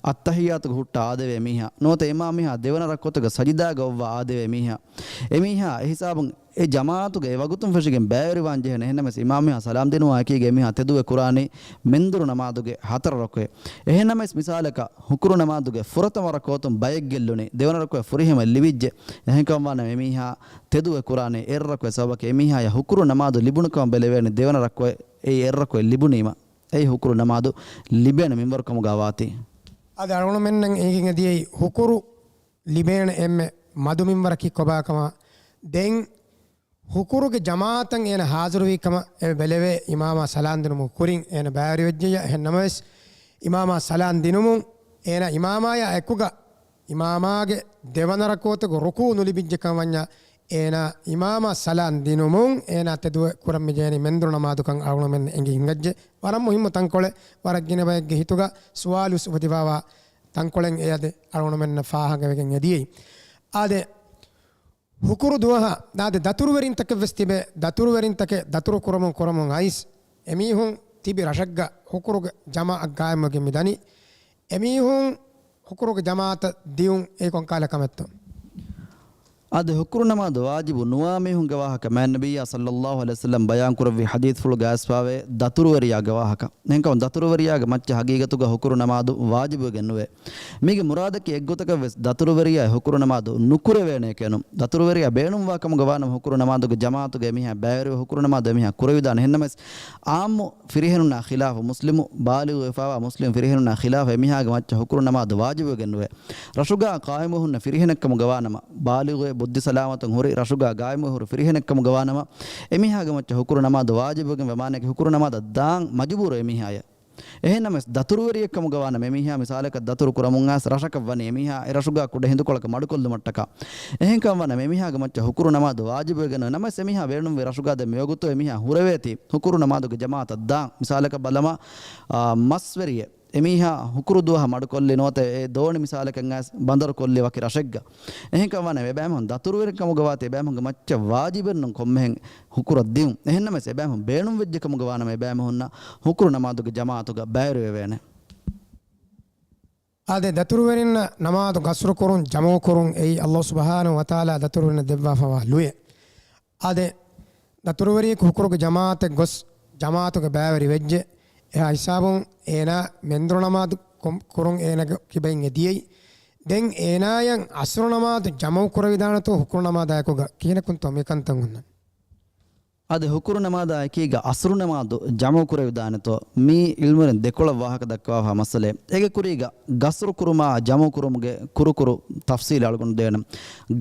އައްތަޙިއްޔާތުގަ ހުއްޓާ އާދެވޭ މީހާ. ނުވަތަ އިމާމް މީހާ ދެވަނަ ރަކުޢަތުގަ ސަޖިދާގަ އޮއްވާ އާދެވޭ މީހާ. އެމީހާ އެހިސާބުން އެ ޖަމާޢަތުގަ އެ ވަގުތުން ފެށިގެން ބައިވެރިވާން ޖެހޭނެ. އެހެންނަމަވެސް އިމާމް މީހާ ސަލާމް ދިނުމާ އެކީގަ އެމީހާ ތެދުވެ ކުރާނީ މެންދުރު ނަމާދުގެ ހަތަރު ރަކުޢަތް. އެހެންނަމަވެސް މިސާލަކަށް ހުކުރު ނަމާދުގެ ފުރަތަމަ ރަކުޢަތުން ބައެއް ގެއްލުނީ، ދެވަނަ ރަކުޢަތް ފުރިހަމަ ލިބިއްޖެ. އެހެންކަމުން ވާނަމަ އެމީހާ ތެދުވެ ކުރާނީ އެއް ރަކުޢަތް. ސަބަބަކީ އެމީހާޔަށް ހުކުރު ނަމާދު ލިބުނު ކަމަށް ބެލެވޭނީ ދެވަނަ ރަކުޢަތް، އެއީ އެއް ރަކުޢަތް ލިބުނީމަ. އެއީ ހުކުރު ނަމާދު ލިބޭނެ މިންވަރު ކަމުގަ ވާތީ. އަދި އަޅުގަނޑުމެންނަށް އެނގިގެން އެދިޔައީ ހުކުރު ލިބޭނެ އެންމެ މަދު މިންވަރަކީ ކޮބާކަމަށް. ދެން ހުކުރުގެ ޖަމާޢަތަށް އޭނަ ހާޒިރުވީ ކަމަށް އެ ބެލެވޭ އިމާމާ ސަލާން ދިނުމުގެ ކުރިން އޭނަ ބައިވެރިވެއްޖެއްޔާ. އެހެން ނަމަވެސް އިމާމާ ސަލާން ދިނުމުން އޭނަ އިމާމާޔާ އެކުގަ އިމާމާގެ ދެވަނަ ރަކުޢަތުގެ ރުކޫޢު ނުލިބިއްޖެ ކަމަށް ވަންޏާ، އޭނާ އިމާމާ ސަލާން ދިނުމުން އޭނާ ތެދުވެ ކުރަން މި ޖެހެނީ މެންދުރު ނަމާދުކަން އަޅުގަނޑުމެން އެނގި ހިނގައްޖެ. ވަރަށް މުހިއްމު ތަންކޮޅެއް، ވަރަށް ގިނަ ބައެއްގެ ހިތުގަ ސުވާލު ވެސް އުފެދިފައިވާ ތަންކޮޅެއް އެ އަދި އަޅުގަނޑުމެންނަށް ފާހަގަވެގެން އެދިޔައީ. އާދެ، ހުކުރު ދުވަހަށް އާދެ، ދަތުރުވެރިންތަކެއް ވެސް ތިބެ، ދަތުރުވެރިންތަކެއް ދަތުރު ކުރަމުން ކުރަމުން އައިސް، އެމީހުން ތިބި ރަށެއްގަ ހުކުރުގެ ޖަމާޢަތް ގާއިމްވެގެން މި ދަނީ. އެމީހުން ހުކުރުގެ ޖަމާޢަތަށް ދިއުން އެއީ ކޮން ކަހަލަ ކަމެއްތޯ؟ އަދި ހުކުރު ނަމާދު ވާޖިބު ނުވާ މީހުންގެ ވާހަކަ މާތް ނަބިއްޔާ ޞައްލައްލާހު ޢަލައިހި ވަސައްލަމް ބަޔާން ކުރެއްވި ޙަދީޘްފުޅުގަ އައިސްފަވޭ ދަތުރުވެރިޔާގެ ވާހަކަ. އެހެންކަމުން ދަތުރުވެރިޔާގެ މައްޗަށް ހަގީގަތުގަ ހުކުރު ނަމާދު ވާޖިބުވެގެން ނުވޭ. މީގެ މުރާދަކީ އެއްގޮތަކަށް ވެސް ދަތުރުވެރިޔާ ހުކުރު ނަމާދު ނުކުރެވޭނެ ކެނުން. ދަތުރުވެރިޔާ ބޭނުންވާ ކަމުގަ ވާނަމަ ހުކުރު ނަމާދުގެ ޖަމާޢަތުގަ އެމީހާ ބައިވެރިވެ ހުކުރު ނަމާދު އެމީހާ ކުރެވިދާނެ. އެހެންނަމަވެސް އާއްމު ފިރިހެނުންނާ ޚިލާފަށް، މުސްލިމު ބާލިޣު ވެފައިވާ މުސްލިމް ފިރިހެނުންނާ ޚިލާފަށް އެމީހާގެ މައްޗަށް ހުކުރު ނަމާދު ވާޖިބުވެގެން ނުވޭ. ރަށުގާ ޤާއިމުވެ ހުންނަ ފިރިހެނެއްކަމުގަ ވާނަމަ، ބާލިޣުވެ ބުއްދި ސަލާމަތުން ހުރި، ރަށުގާ ގާއިމުވެ ހުރި ފިރިހެނެއްކަމުގަ ވާނަމަ، އެމީހާގެ މައްޗަށް ހުކުރު ނަމާދު ވާޖިބުވެގެންވެ މާނައަކީ ހުކުރު ނަމާދަށް ދާން މަޖުބޫރު އެމީހާއެއް. އެހެންނަމަވެސް، ދަތުރުވެރިއެއްކަމުގަ ވާނަމަ، އެމީހާ މިސާލަކަށް ދަތުރު ކުރަމުން އައިސް ރަށަކަށް ވަނީ، އެމީހާ އެ ރަށުގާ ކުޑަ ހިނދުކޮޅަކަށް މަޑުކޮށްލުމަށްޓަކާ. އެހެންކަމަށް ވާނަމަ، އެމީހާގެ މައްޗަށް ހުކުރު ނަމާދު ވާޖިބުވެގެން ނަމަވެސް، އެމީހާ ބޭނުންވި ރަށުގާ ދެން މިވަގުތު އެމީހާ ހުރެވޭތީ ހުކުރު ނަމާދުގެ ޖަމާޢަތަށް ދާން. މިސާލަކަށް ބަލަމާ، އާ، މަސްވެރިއެއް އެމީހާ ހުކުރު ދުވަހަށް މަޑުކޮށްލި ނުވަތަ އެ ދޯނި މިސާލަކަށް އައިސް ބަނދަރު ކޮށްލި ވަކި ރަށެއްގަ. އެހެންކަމަށް ވާނަމަ، އެބައިމީހުން ދަތުރުވެރިކަމުގަ ވާތީ އެބައިމީހުންގެ މައްޗަށް ވާޖިބެއް ނޫން ކޮންމެހެން ހުކުރަށް ދިއުން. އެހެންނަމަވެސް، އެބައިމީހުން ބޭނުންވެއްޖެ ކަމުގަ ވާނަމަ، އެބައިމީހުންނަށް ހުކުރު ނަމާދުގެ ޖަމާޢަތުގަ ބައިވެރިވެވޭނެ. އާދެ، ދަތުރުވެރިންނަށް ނަމާދު ގަސްރުކުރުން، ޖަމުކުރުން އެއީ ﷲ ސުބްޙާނަހޫ ވަތަޢާލާ ދަތުރުވެރިންނަށް ދެއްވާފަވާ ލުޔެއް. އާދެ، ދަތުރުވެރިޔަކު ހުކުރުގެ ޖަމާޢަތަށް ގޮސް، ޖަމާޢަތުގަ ބައިވެރި ވެއްޖެ. އެހާ ހިސާބުން އޭނާ މެންދުރު ނަމާދު ކޮ-، ކުރުން އޭނާގެ ކިބައިން އެ ދިޔައީ. ދެން އޭނާޔަށް ޢަޞްރު ނަމާދު ޖަމަޢު ކުރެވިދާނެތޯ ހުކުރު ނަމާދާއެކުގަ؟ ކިހިނަކުންތޯ މިކަންތައް ހުންނަން؟ އަދި ހުކުރު ނަމާދާ އެކީގަ ޢަޞްރު ނަމާދު ޖަމަޢު ކުރެވިދާނެތޯ؟ މީ ޢިލްމުވެރިން ދެކޮޅަށް ވާހަކަ ދައްކަވާފާ މައްސަލައެއް. އޭގެ ކުރީގަ ގަސްރު ކުރުމާ ޖަމަޢު ކުރުމުގެ ކުރުކުރު ތަފްޞީލް އަޅުގަނޑު ދޭނަން.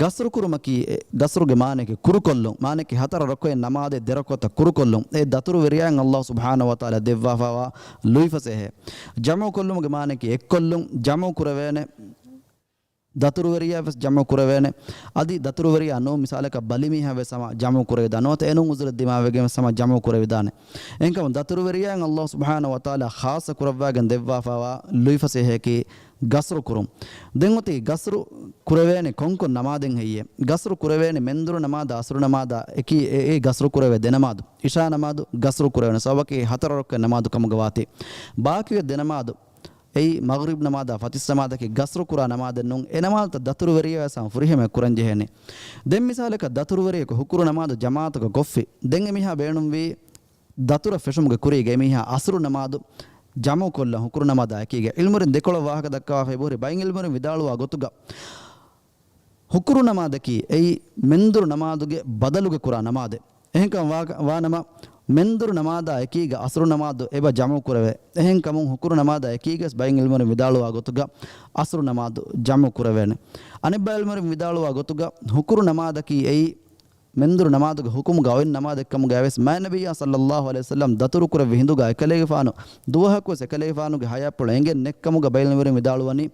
ގަސްރު ކުރުމަކީ، ގަސްރުގެ މާނައަކީ ކުރުކޮށްލުން. މާނައަކީ ހަތަރަ ރަކުޢަތް ނަމާދެއް ދެ ރަކުޢަތަށް ކުރުކޮށްލުން. އެ ދަތުރުވެރިޔާއަށް ﷲ ސުބްޙާނަހޫ ވަތަޢާލާ ދެއްވާފާވާ ލުއިފަސޭހައެއް. ޖަމަޢު ކޮށްލުމުގެ މާނައަކީ އެއްކޮށްލުން. ޖަމަޢު ކުރެވޭނެ. ދަތުރުވެރިޔާ ވެސް ޖަމަޢު ކުރެވޭނެ. އަދި ދަތުރުވެރިޔާ ނޫން މިސާލަކަށް ބަލިމީހާ ވެސް ހަމަ ޖަމަޢު ކުރެވިދާނެ. ނުވަތަ އެނޫން ޢުޛުރެއް ދިމާވެގެން ވެސް ހަމަ ޖަމަޢު ކުރެވިދާނެ. އެހެންކަމުން ދަތުރުވެރިޔާއަށް ﷲ ސުބްޙާނަހޫ ވަތަޢާލާ ޚާއްޞަ ކުރައްވާގެން ދެއްވާފާވާ ލުއިފަސޭހައަކީ ގަސްރު ކުރުން. ދެން އޮތީ ގަސްރު ކުރެވޭނެ ކޮންކޮން ނަމާދެއް ހެއްޔޭ؟ ގަސްރު ކުރެވޭނެ މެންދުރު ނަމާދާ ޢަޞްރު ނަމާދާ އެކީ އެ، އެ ގަސްރު ކުރެވޭ ދެ ނަމާދު. ޢިޝާ ނަމާދު ގަސްރު ކުރެވޭނެ ސަބަބަކީ ހަތަރަ ރަކުޢަތް ނަމާދު ކަމުގަ ވާތީ. ބާކީ ދެ ނަމާދު އެއީ މަޣްރިބް ނަމާދާ ފަތިސް ނަމާދަކީ ގަސްރު ކުރާ ނަމާދެއް ނޫން. އެ ނަމާދުތައް ދަތުރުވެރިޔާ ވެސް ހަމަ ފުރިހަމައަށް ކުރަން ޖެހޭނެ. ދެން މިސާލަކަށް ދަތުރުވެރިޔަކު ހުކުރު ނަމާދު ޖަމާޢަތުގަ ކޮށްފި. ދެން އެމީހާ ބޭނުންވީ ދަތުރަށް ފެށުމުގެ ކުރީގަ އެމީހާ ޢަޞްރު ނަމާދު ޖަމަޢު ކޮށްލަން ހުކުރު ނަމާދާ އެކީގަ. ޢިލްމުވެރިން ދެކޮޅަށް ވާހަކަ ދައްކަވާފައި ބުހުރި. ބައެއް ޢިލްމުވެރިން ވިދާޅުވާ ގޮތުގަ ހުކުރު ނަމާދަކީ އެއީ މެންދުރު ނަމާދުގެ ބަދަލުގަ ކުރާ ނަމާދެއް. އެހެންކަމަށް ވާ-، ވާނަމަ، މެންދުރު ނަމާދާ އެކީގަ ޢަޞްރު ނަމާދު އެބަ ޖަމަޢު ކުރެވޭ. އެހެންކަމުން ހުކުރު ނަމާދާ އެކީގަސް ބައެއް ޢިލްމުވެރިން ވިދާޅުވާ ގޮތުގަ ޢަޞްރު ނަމާދު ޖަމަޢު ކުރެވޭނެ. އަނެއްބައި ޢިލްމުވެރިން ވިދާޅުވާ ގޮތުގަ ހުކުރު ނަމާދަކީ އެއީ މެންދުރު ނަމާދުގެ ޙުކުމުގަ އޮތް ނަމާދެއްކަމުގައިވެސް މާތް ނަބިއްޔާ ޞައްލައްލާހު ޢަލައިހި ވަސައްލަމް ދަތުރު ކުރެއްވި ހިނދުގަ އެކަލޭގެފާނު ދުވަހަކުވެސް އެކަލޭގެފާނުގެ ޙަޔާތްޕުޅު އެނގެން ނެތްކަމުގަ ބައެއް ޢިލްމުވެރިން ވިދާޅުވަނީ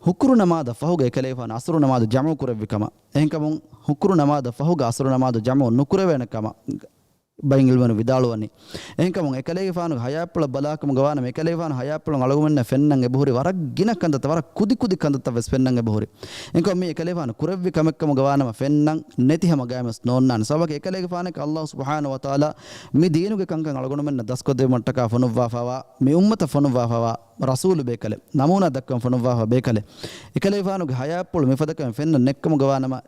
ހުކުރު ނަމާދަށް ފަހުގަ އެކަލޭގެފާނު ޢަޞްރު ނަމާދު ޖަމަޢު ކުރެއްވި ކަމަށް. އެހެންކަމުން ހުކުރު ނަމާދަށް ފަހުގަ ޢަޞްރު ނަމާދު ޖަމަޢު ނުކުރެވޭނެ ކަމަށް ބައެއް ޢިލްމުވެރިން ވިދާޅުވަނީ. އެހެންކަމުން އެކަލޭގެފާނުގެ ޙަޔާތްޕުޅަށް ބަލާކަމުގަ ވާނަމަ، އެކަލޭގެފާނު ޙަޔާތްޕުޅުން އަޅުގަނޑުމެންނަށް ފެންނަން އެބަހުރި ވަރަށް ގިނަ ކަންތައްތައް، ވަރަށް ކުދި ކުދި ކަންތައްތައް ވެސް ފެންނަން އެބަހުރި. އެހެންކަމުން މީ އެކަލޭގެފާނު ކުރެއްވި ކަމެއްކަމުގަ ވާނަމަ ފެންނަން ނެތި ހަމަ ގައިމުވެސް ނޯންނާނެ. ސަބަބަކީ އެކަލޭގެފާނަކީ ﷲ ސުބްޙާނަހޫ ވަތަޢާލާ މި ދީނުގެ ކަންކަން އަޅުގަނޑުމެންނަށް ދަސްކޮށްދެއްވުމަށްޓަކާ ފޮނުއްވާފައިވާ، މި އުއްމަތަށް ފޮނުއްވާފައިވާ ރަސޫލު ބޭކަލެއް، ނަމޫނާ ދައްކަން ފޮނުއްވާފަ ބޭކަލެއް. އެކަލޭގެފާނުގެ ޙަޔާތްޕުޅު މިފަދަ ކަމެއް ފެންނަން ނެތްކަމުގަ ވާނަމަ،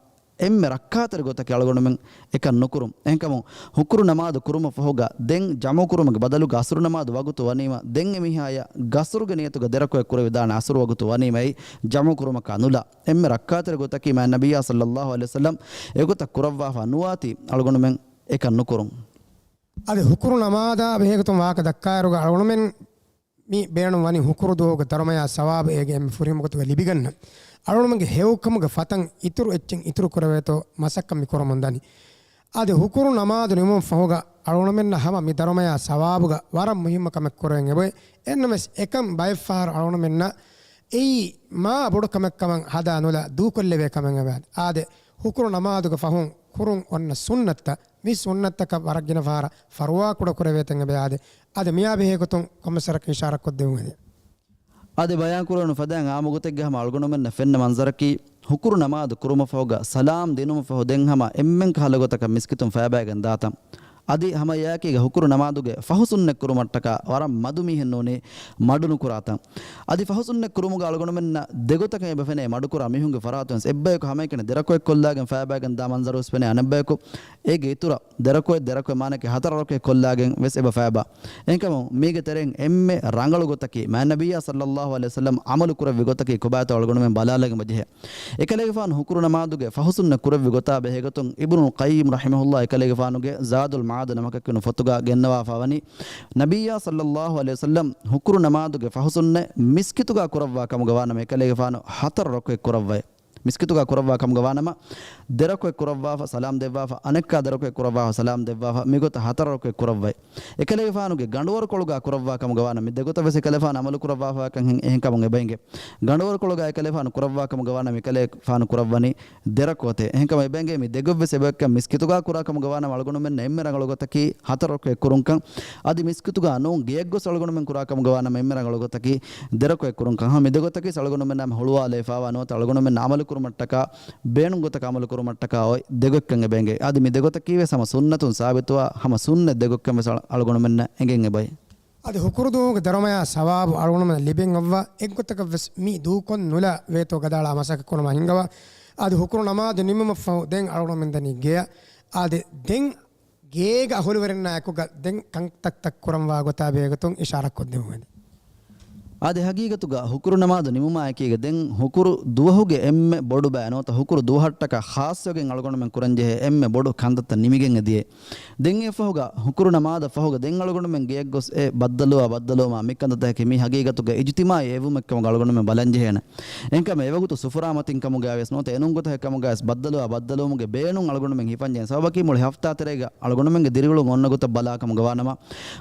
އެންމެ ރައްކާތެރި ގޮތަކީ އަޅުގަނޑުމެން އެކަން ނުކުރުން. އެހެންކަމުން ހުކުރު ނަމާދު ކުރުމަށް ފަހުގަ ދެން ޖަމަޢު ކުރުމުގެ ބަދަލުގަ ޢަޞްރު ނަމާދު ވަގުތު ވަނީމަ، ދެން އެމީހާޔަށް ގަސްރުގެ ނިޔަތުގަ ދެ ރަކުޢަތް ކުރެވިދާނެ ޢަޞްރު ވަގުތު ވަނީމައި ޖަމަޢު ކުރުމަކާ ނުލާ. އެންމެ ރައްކާތެރި ގޮތަކީ މާތް ނަބިއްޔާ ޞައްލައްލާހު ޢަލައިހި ވަސައްލަމް އެގޮތަށް ކުރައްވާފަ ނުވާތީ އަޅުގަނޑުމެން އެކަން ނުކުރުން. އަދި ހުކުރު ނަމާދާ ބެހޭގޮތުން ވާހަކަ ދައްކާއިރުގަ އަޅުގަނޑުމެން މި ބޭނުން ވަނީ ހުކުރު ދުވަހުގެ ދަރުމަޔާ ސަވާބު އޭގެ އެންމެ ފުރިހަމަ ގޮތުގަ ލިބިގަންނަން. އަޅުގަނޑުމެންގެ ހެޔޮކަމުގެ ފަތަން އިތުރު އެއްޗެއް އިތުރު ކުރެވޭތޯ މަސައްކަތް މި ކުރަމުން ދަނީ. އަދި ހުކުރު ނަމާދު ނިމުމަށް ފަހުގަ އަޅުގަނޑުމެންނަށް ހަމަ މި ދަރުމަޔާ ސަވާބުގަ ވަރަށް މުހިއްމު ކަމެއް ކުރެވެން އެބައޮތް. އެހެންނަމަވެސް އެކަން ބައެއްފަހަރު އަޅުގަނޑުމެންނަށް އެއީ މާ ބޮޑު ކަމެއް ކަމަށް ހަދާ ނުލާ ދޫކޮށްލެވޭ ކަމެއް އެބައާދެ. އާދެ، ހުކުރު ނަމާދުގެ ފަހުން ކުރުން އޮންނަ ސުންނަތްތައް، މި ސުންނަތްތަކަށް ވަރަށް ގިނަ ފަހަރަށް ފަރުވާ ކުޑަ ކުރެވޭތަން އެބައާދެ. އަދި މިއާ ބެހޭގޮތުން ކޮންމެސް ވަރަކަށް އިޝާރާތް ކޮށްދެވުން އެދެ. އަދި ބަޔާން ކުރެވުނު ފަދައިން އާއްމު ގޮތެއްގަ ހަމަ އަޅުގަނޑުމެންނަށް ފެންނަ މަންޒަރަކީ، ހުކުރު ނަމާދު ކުރުމަށް ފަހުގަ ސަލާމް ދިނުމަށް ފަހު ދެން ހަމަ އެންމެން ކަހަލަ ގޮތަކަށް މިސްކިތުން ފައިބައިގެން ދާތަން. އަދި ހަމަ އެއާއެކީގަ ހުކުރު ނަމާދުގެ ފަހު ސުންނަތް ކުރުމަށްޓަކާ ވަރަށް މަދު މީހެއް ނޫނީ މަޑު ނުކުރާތަން. އަދި ފަހު ސުންނަތް ކުރުމުގަ އަޅުގަނޑުމެންނަށް ދެގޮތަކަށް އެބަ ފެނޭ މަޑުކުރާ މީހުންގެ ފަރާތުން ވެސް. އެއްބަޔަކު ހަމައެކަނި ދެ ރަކުޢަތް ކޮށްލާގެން ފައިބައިގެން ދާ މަންޒަރު ވެސް ފެނޭ. އަނެއްބަޔަކު އޭގެ އިތުރަށް ދެ ރަކުޢަތް، ދެ ރަކުޢަތް މާނައަކީ ހަތަރު ރަކުޢަތް ކޮށްލާގެން ވެސް އެބަ ފައިބާ. އެހެންކަމުން މީގެ ތެރެއިން އެންމެ ރަނގަޅު ގޮތަކީ މާތް ނަބިއްޔާ ޞައްލައްލާހު ޢަލައިހި ވަސައްލަމް ޢަމަލު ކުރެއްވި ގޮތަކީ ކޮބާތޯ އަޅުގަނޑުމެން ބަލާލަން އެބަޖެހޭ. އެކަލޭގެފާނު ހުކުރު ނަމާދުގެ ފަހު ސުންނަތް ކުރެއްވި ގޮތާ ބެހޭގޮތުން އިބްނުލް ޤައްޔިމް ރަޙިމަހުﷲ އެކަލޭގެފާނުގެ ޒާދުލް މަޢާދު ނަމަކަށް ކިޔުނު ފޮތުގަ ގެންނަވާފާވަނީ، ނަބިއްޔާ ޞައްލައްލާހު ޢަލައިހި ވަސައްލަމް ހުކުރު ނަމާދުގެ ފަހު ސުންނަތް މިސްކިތުގަ ކުރައްވާ ކަމުގަ ވާނަމަ އެކަލޭގެފާނު ހަތަރު ރަކުޢަތް ކުރައްވައޭ. މިސްކިތުގަ ކުރައްވާ ކަމުގަ ވާނަމަ، ދެ ރަކުޢަތް ކުރައްވާފަ، ސަލާމް ދެއްވާފަ، އަނެއްކާ ދެ ރަކުޢަތް ކުރައްވާފަ، ސަލާމް ދެއްވާފަ، މިގޮތަށް ހަތަރު ރަކުޢަތް ކުރައްވައި. އެކަލޭގެފާނުގެ ގަނޑުވަރުކޮޅުގަ ކުރައްވާ ކަމުގަ ވާނަމަ، މި ދެގޮތަށް ވެސް އެކަލޭފާނު އަމަލު ކުރައްވާފައިކަން ހެން އެހެން ކަމުން އެބަ އެނގޭ. ގަނޑުވަރުކޮޅުގަ އެކަލޭފާނު ކުރައްވާ ކަމުގަ ވާނަމަ، މިކަލޭފާނު ކުރައްވަނީ ދެ ރަކުޢަތެއް. އެހެންކަމުން އެބަ އެނގޭ މި ދެގޮތް ވެސް އެބައޮތްކަން މިސްކިތުގަ ކުރާ ކަމުގަ ވާނަމަ، އަޅުގަނޑުމެންނަށް އެންމެ ރަނގަޅު ގޮތަކީ ހަތަރު ރަކުޢަތް ކުރުންކަން. އަދި މިސްކިތުގަ ނޫން ގެޔަށް ގޮސް އަޅުގަނޑުމެން ކުރާ ކަމުގަ ވާނަމަ، އެންމެ ރަނގަޅު ގޮތަކީ ދެ ރަކުޢަތް ކުރުންކަން. ހަމަ މި ދެގޮތަކީ އަޅުގަނޑުމެންނަށް ހުޅުވާލައިފާވާ ނުވަތަ އަޅުގަނޑުމެންނަށް އަމަލު ކުރުމަށްޓަކާ، ބޭނުން ގޮތަކަށް އަމަލު ކުރުމަށްޓަކާ އޮތް ދެގޮތްކަން އެބަ އެނގޭ. އަދި މި ދެގޮތަކީ ވެސް ހަމަ ސުންނަތުން ސާބިތުވާ ހަމަ ސުންނަތް ދެގޮތްކަން ވެސް އަޅު-، އަޅުގަނޑުމެންނަށް އެނގެން އެބައި. އަދި ހުކުރު ދުވަހުގެ ދަރުމަޔާ ސަވާބު އަޅުގަނޑުމެންނަށް ލިބެން އޮއްވާ އެއްގޮތަކަށް ވެސް މި ދޫކޮށް ނުލާ ވޭތޯ ގަދައަޅާ މަސައްކަތް ކުރުމަށް ހިންގަވާ. އަދި ހުކުރު ނަމާދު ނިމުމަށްފަހު ދެން އަޅުގަނޑުމެން ދަނީ ގެޔަށް. އަދި ދެން ގޭގަ އަހުލުވެރިންނާ އެކުގަ ދެން ކަންތައްތައް ކުރަންވާ ގޮތާ ބެހޭގޮތުން އިޝާރާތް ކޮށްދެމުން އެދި. އާދެ، ހަގީގަތުގަ ހުކުރު ނަމާދު ނިމުމާއެކީގަ ދެން ހުކުރު ދުވަހުގެ އެންމެ ބޮޑު ބައި ނުވަތަ ހުކުރު ދުވަހަށްޓަކާ ޚާއްޞަވެގެން އަޅުގަނޑުމެން ކުރަންޖެހޭ އެންމެ ބޮޑު ކަންތައްތައް ނިމިގެން އެދިޔައީ. ދެން އެއަށްފަހުގަ ހުކުރު ނަމާދަށް ފަހުގަ ދެން އަޅުގަނޑުމެން ގެޔަށް ގޮސް އެ ބައްދަލުވާ ބައްދަލުވުމާ މި ކަންތައްތަކަކީ މީ ހަގީގަތުގަ އިޖުތިމާޢީ އެއްވުމެއްކަމުގަ އަޅުގަނޑުމެން ބަލަންޖެހޭނެ. އެހެންކަމުން އެވަގުތު ސުފުރާމަތިން ކަމުގައިވިޔަސް ނުވަތަ އެނޫން ގޮތަކަށް ކަމުގައިވިޔަސް ބައްދަލުވާ ބައްދަލުވުމުގެ ބޭނުން އަޅުގަނޑުމެން ހިފަންޖެހޭނެ. ސަބަބަކީ މުޅި ހަފްތާ ތެރޭގަ އަޅުގަނޑުމެންގެ ދިރިއުޅުން އޮންނަ ގޮތަށް ބަލާ ކަމުގަ ވާނަމަ،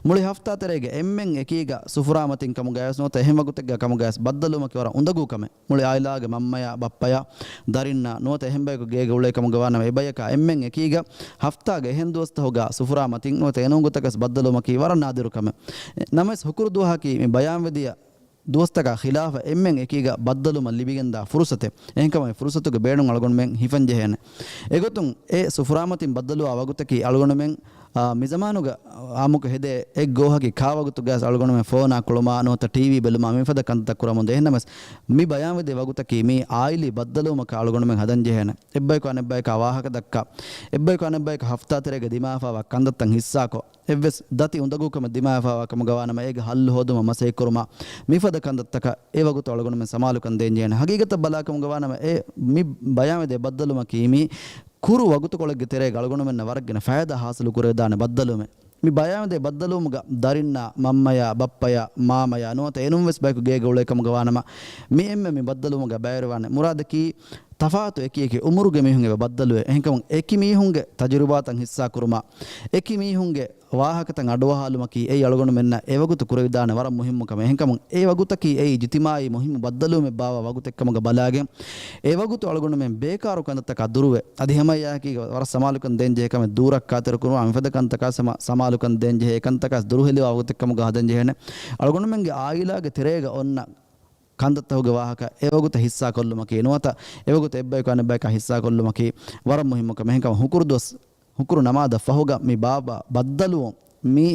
މުޅި ހަފްތާ ތެރޭގަ އެންމެން އެކީގަ ސުފުރާމަތިން ކަމުގައިވިޔަސް ނުވަތަ އެހެން ވަގުތެއްގަ ކަމުގައިވިޔަސް ބައްދަލުވުމަކީ ވަރަށް އުނދަގޫ ކަމެއް. މުޅި އާއިލާގެ މަންމަޔާ ބައްޕަޔާ ދަރިންނާ ނުވަތަ އެހެން ބަޔަކު ގޭގަ އުޅޭ ކަމުގަ ވާނަމަ، އެބަޔަކާ އެންމެން އެކީގަ ހަފްތާގެ އެހެން ދުވަސްތަހުގަ ސުފުރާ މަތިން ނުވަތަ އެނޫން ގޮތަކަސް ބައްދަލުވުމަކީ ވަރަށް ނާދިރު ކަމެއް. ނަމަވެސް ހުކުރު ދުވަހަކީ މި ބަޔާންވެދިޔަ ދުވަސްތަކާ ޚިލާފަށް އެންމެން އެކީގަ ބައްދަލުވުމަށް ލިބިގެންދާ ފުރުސަތެއް. އެހެންކަމުން އެ ފުރުސަތުގެ ބޭނުން އަޅުގަނޑުމެން ހިފަންޖެހޭނެ. އެގޮތުން އެ ސުފުރާ މަތިން ބައްދަލުވާ ވަގުތަކީ އަޅުގަނޑުމެން އާ، މިޒަމާނުގަ އާއްމުކޮށް ހެދޭ އެއް ގޯހަކީ ކާ ވަގުތުގައި އަޅުގަނޑުމެން ފޯނާ ކުޅުމާ ނުވަތަ ޓީވީ ބެލުމާ މިފަދަ ކަންތައް ކުރަމުންދޭ. އެހެންނަމަވެސް، މި ބަޔާންވެދޭ ވަގުތަކީ މީ އާއިލީ ބައްދަލުވުމަކަށް އަޅުގަނޑުމެން ހަދަންޖެހޭނެ. އެއްބަޔަކު އަނެއްބަޔަކާ ވާހަކަ ދައްކާ، އެއްބަޔަކު އަނެއްބަޔަކަށް ހަފްތާ ތެރޭގަ ދިމާވެފައިވާ ކަންތައްތައް ހިއްސާކޮށް، އެއްވެސް ދަތި އުނދަގޫކަމެއް ދިމާވެފައިވާ ކަމުގަ ވާނަމަ، އޭގެ ހައްލު ހޯދުމަށް މަސައްކަތް ކުރުމާ، މިފަދަ ކަންތައްތަކަށް އެ ވަގުތު އަޅުގަނޑުމެން ސަމާލުކަން ދޭންޖެހޭނެ. ހަގީގަތަށް ބަލާކަމުގަ ވާނަމަ، އެ މި ބަޔާންވެދޭ ބައްދަލުވުމަކީ މީ ކުރު ވަގުތުކޮޅެއްގެ ތެރޭގަ އަޅުގަނޑުމެންނަށް ވަރަށްގިނަ ފައިދާ ހާސިލު ކުރެވިދާނެ ބައްދަލުވުމެއް. މި ބަޔާންވެދޭ ބައްދަލުވުމުގަ ދަރިންނާ، މަންމަޔާ، ބައްޕަޔާ، މާމަޔާ ނުވަތަ އެނޫންވެސް ބަޔަކު ގޭގަ އުޅޭ ކަމުގަ ވާނަމަ، މި އެންމެ މި ބައްދަލުވުމުގަ ބައިވެރިވާނެ މުރާދަކީ، ތަފާތު އެކި އެކި އުމުރުގެ މީހުން އެބަ ބައްދަލުވޭ. އެހެންކަމުން އެކި މީހުންގެ ތަޖުރިބާތައް ހިއްސާކުރުމާ، އެކި މީހުންގެ ވާހަކަތައް އަޑުއަހާލުމަކީ އެއީ އަޅުގަނޑުމެންނަށް އެވަގުތު ކުރެވިދާނެ ވަރަށް މުހިއްމު ކަމެއް. އެހެންކަމުން އެ ވަގުތަކީ އެއީ އިޖުތިމާޢީ މުހިއްމު ބައްދަލުވުމެއް ބާއްވާ ވަގުތެއްކަމުގަ ބަލާގެން، އެ ވަގުތު އަޅުގަނޑުމެން ބޭކާރު ކަންތައްތަކާ ދުރުވެ، އަދި ހަމައެއާއެކީގަ ވަރަށް ސަމާލުކަން ދޭންޖެހޭ ކަމެއް ދޫރަށް ކާތެރިކުރުމާ، މިފަދަ ކަންތަކާސް ހަމަ ސަމާލުކަން ދޭންޖެހޭ އެކަންތަކާސް ދުރުހެލިވާ ވަގުތެއްކަމުގަ ހަދަންޖެހޭނެ. އަޅުގަނޑުމެންގެ އާއިލާގެ ތެރޭގަ އޮންނަ ކަންތައްތަހުގެ ވާހަކަ އެވަގުތަށް ހިއްސާކޮށްލުމަކީ ނުވަތަ އެވަގުތަށް އެއްބަޔަކު އަނެއްބަޔަކާ ހިއްސާކޮށްލުމަކީ ވަރަށް މުހިއްމު ކަމެއް. އެހެންކަމުން ހުކުރު ދުވަސް، ހުކުރު ނަމާދަށް ފަހުގަ މި ބާއްވާ ބައްދަލުވުން މީ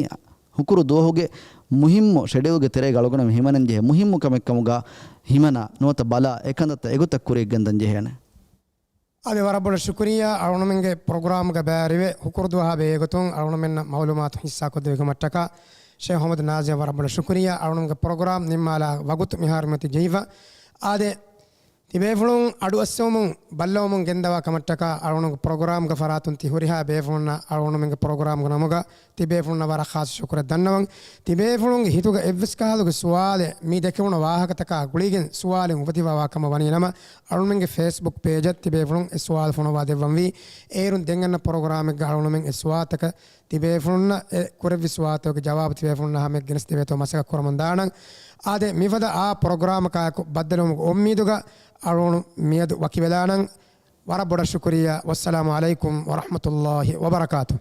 ހުކުރު ދުވަހުގެ މުހިއްމު ޝެޑިއުލްގެ ތެރޭގަ އަޅުގަނޑުމެން ހިމަނަންޖެހޭ މުހިއްމު ކަމެއްކަމުގަ ހިމަނާ ނުވަތަ ބަލާ އެކަންތައްތައް އެގޮތަށް ކުރިއަށް ގެންދަން ޖެހޭނެ. އަދި ވަރަށް ބޮޑަށް ޝުކުރިއްޔާ އަޅުގަނޑުމެންގެ ޕްރޮގްރާމްގަ ބައިވެރިވެ، ހުކުރު ދުވަހާ ބެހޭގޮތުން އަޅުގަނޑުމެންނަށް މައުލޫމާތު ހިއްސާކޮށްދެއްވިކަމަށްޓަކާ ޝޭޚް މުޙައްމަދު ނާޒިމަށް ވަރަށް ބޮޑަށް ޝުކުރިއްޔާ. އަޅުގަނޑުމެންގެ ޕްރޮގްރާމް ނިންމާލާ ވަގުތު މިހާރު މިއޮތީ ޖެހިފަ. އާދެ، ތިބޭފުޅުން އަޑުއައްސެވުމުން ބައްލަވަމުން ގެންދަވާ ކަމަށްޓަކާ އަޅުގަނޑުގެ ޕްރޮގްރާމްގެ ފަރާތުން ތި ހުރިހާ ބޭފުޅުންނަށް އަޅުގަނޑުމެންގެ ޕްރޮގްރާމްގެ ނަމުގަ ތިބޭފުޅުންނަށް ވަރަށް ޚާއްޞަ ޝުކުރެއް ދަންނަވަން. ތިބޭފުޅުންގެ ހިތުގަ އެއްވެސް ކަހަލަގެ ސުވާލެއް މި ދެކެވުނު ވާހަކަތަކާ ގުޅިގެން ސުވާލެއް އުފެދިފައިވާ ކަމަށް ވަނީ ނަމަ، އަޅުގަނޑުމެންގެ ފޭސްބުކް ޕޭޖަށް ތިބޭފުޅުން އެ ސުވާލު ފޮނުވާ ދެއްވަންވީ. އޭރުން ދެން އަންނަ ޕްރޮގްރާމެއްގަ އަޅުގަނޑުމެން އެ ސުވާލުތަކަށް ތިބޭފުޅުންނަށް އެ ކުރެއްވި ސުވާލުތަކުގެ ޖަވާބު ތިބޭފުޅުންނާ ހަމަޔަށް ގެނެސްދެވޭތޯ މަސައްކަތް ކުރަމުން ދާނަން. އާދެ، މިފަދަ އާ ޕްރޮގްރާމަކާއެކު ބައްދަލުވުމުގެ އުއްމީދުގަ އަޅުގަނޑު މިއަދު ވަކިވެލާނަން. ވަރަށް ބޮޑަށް ޝުކުރިއްޔާ. ވައްސަލާމު ޢަލައިކުމް ވަރަޙްމަތުﷲ ވަބަރަކާތުހު.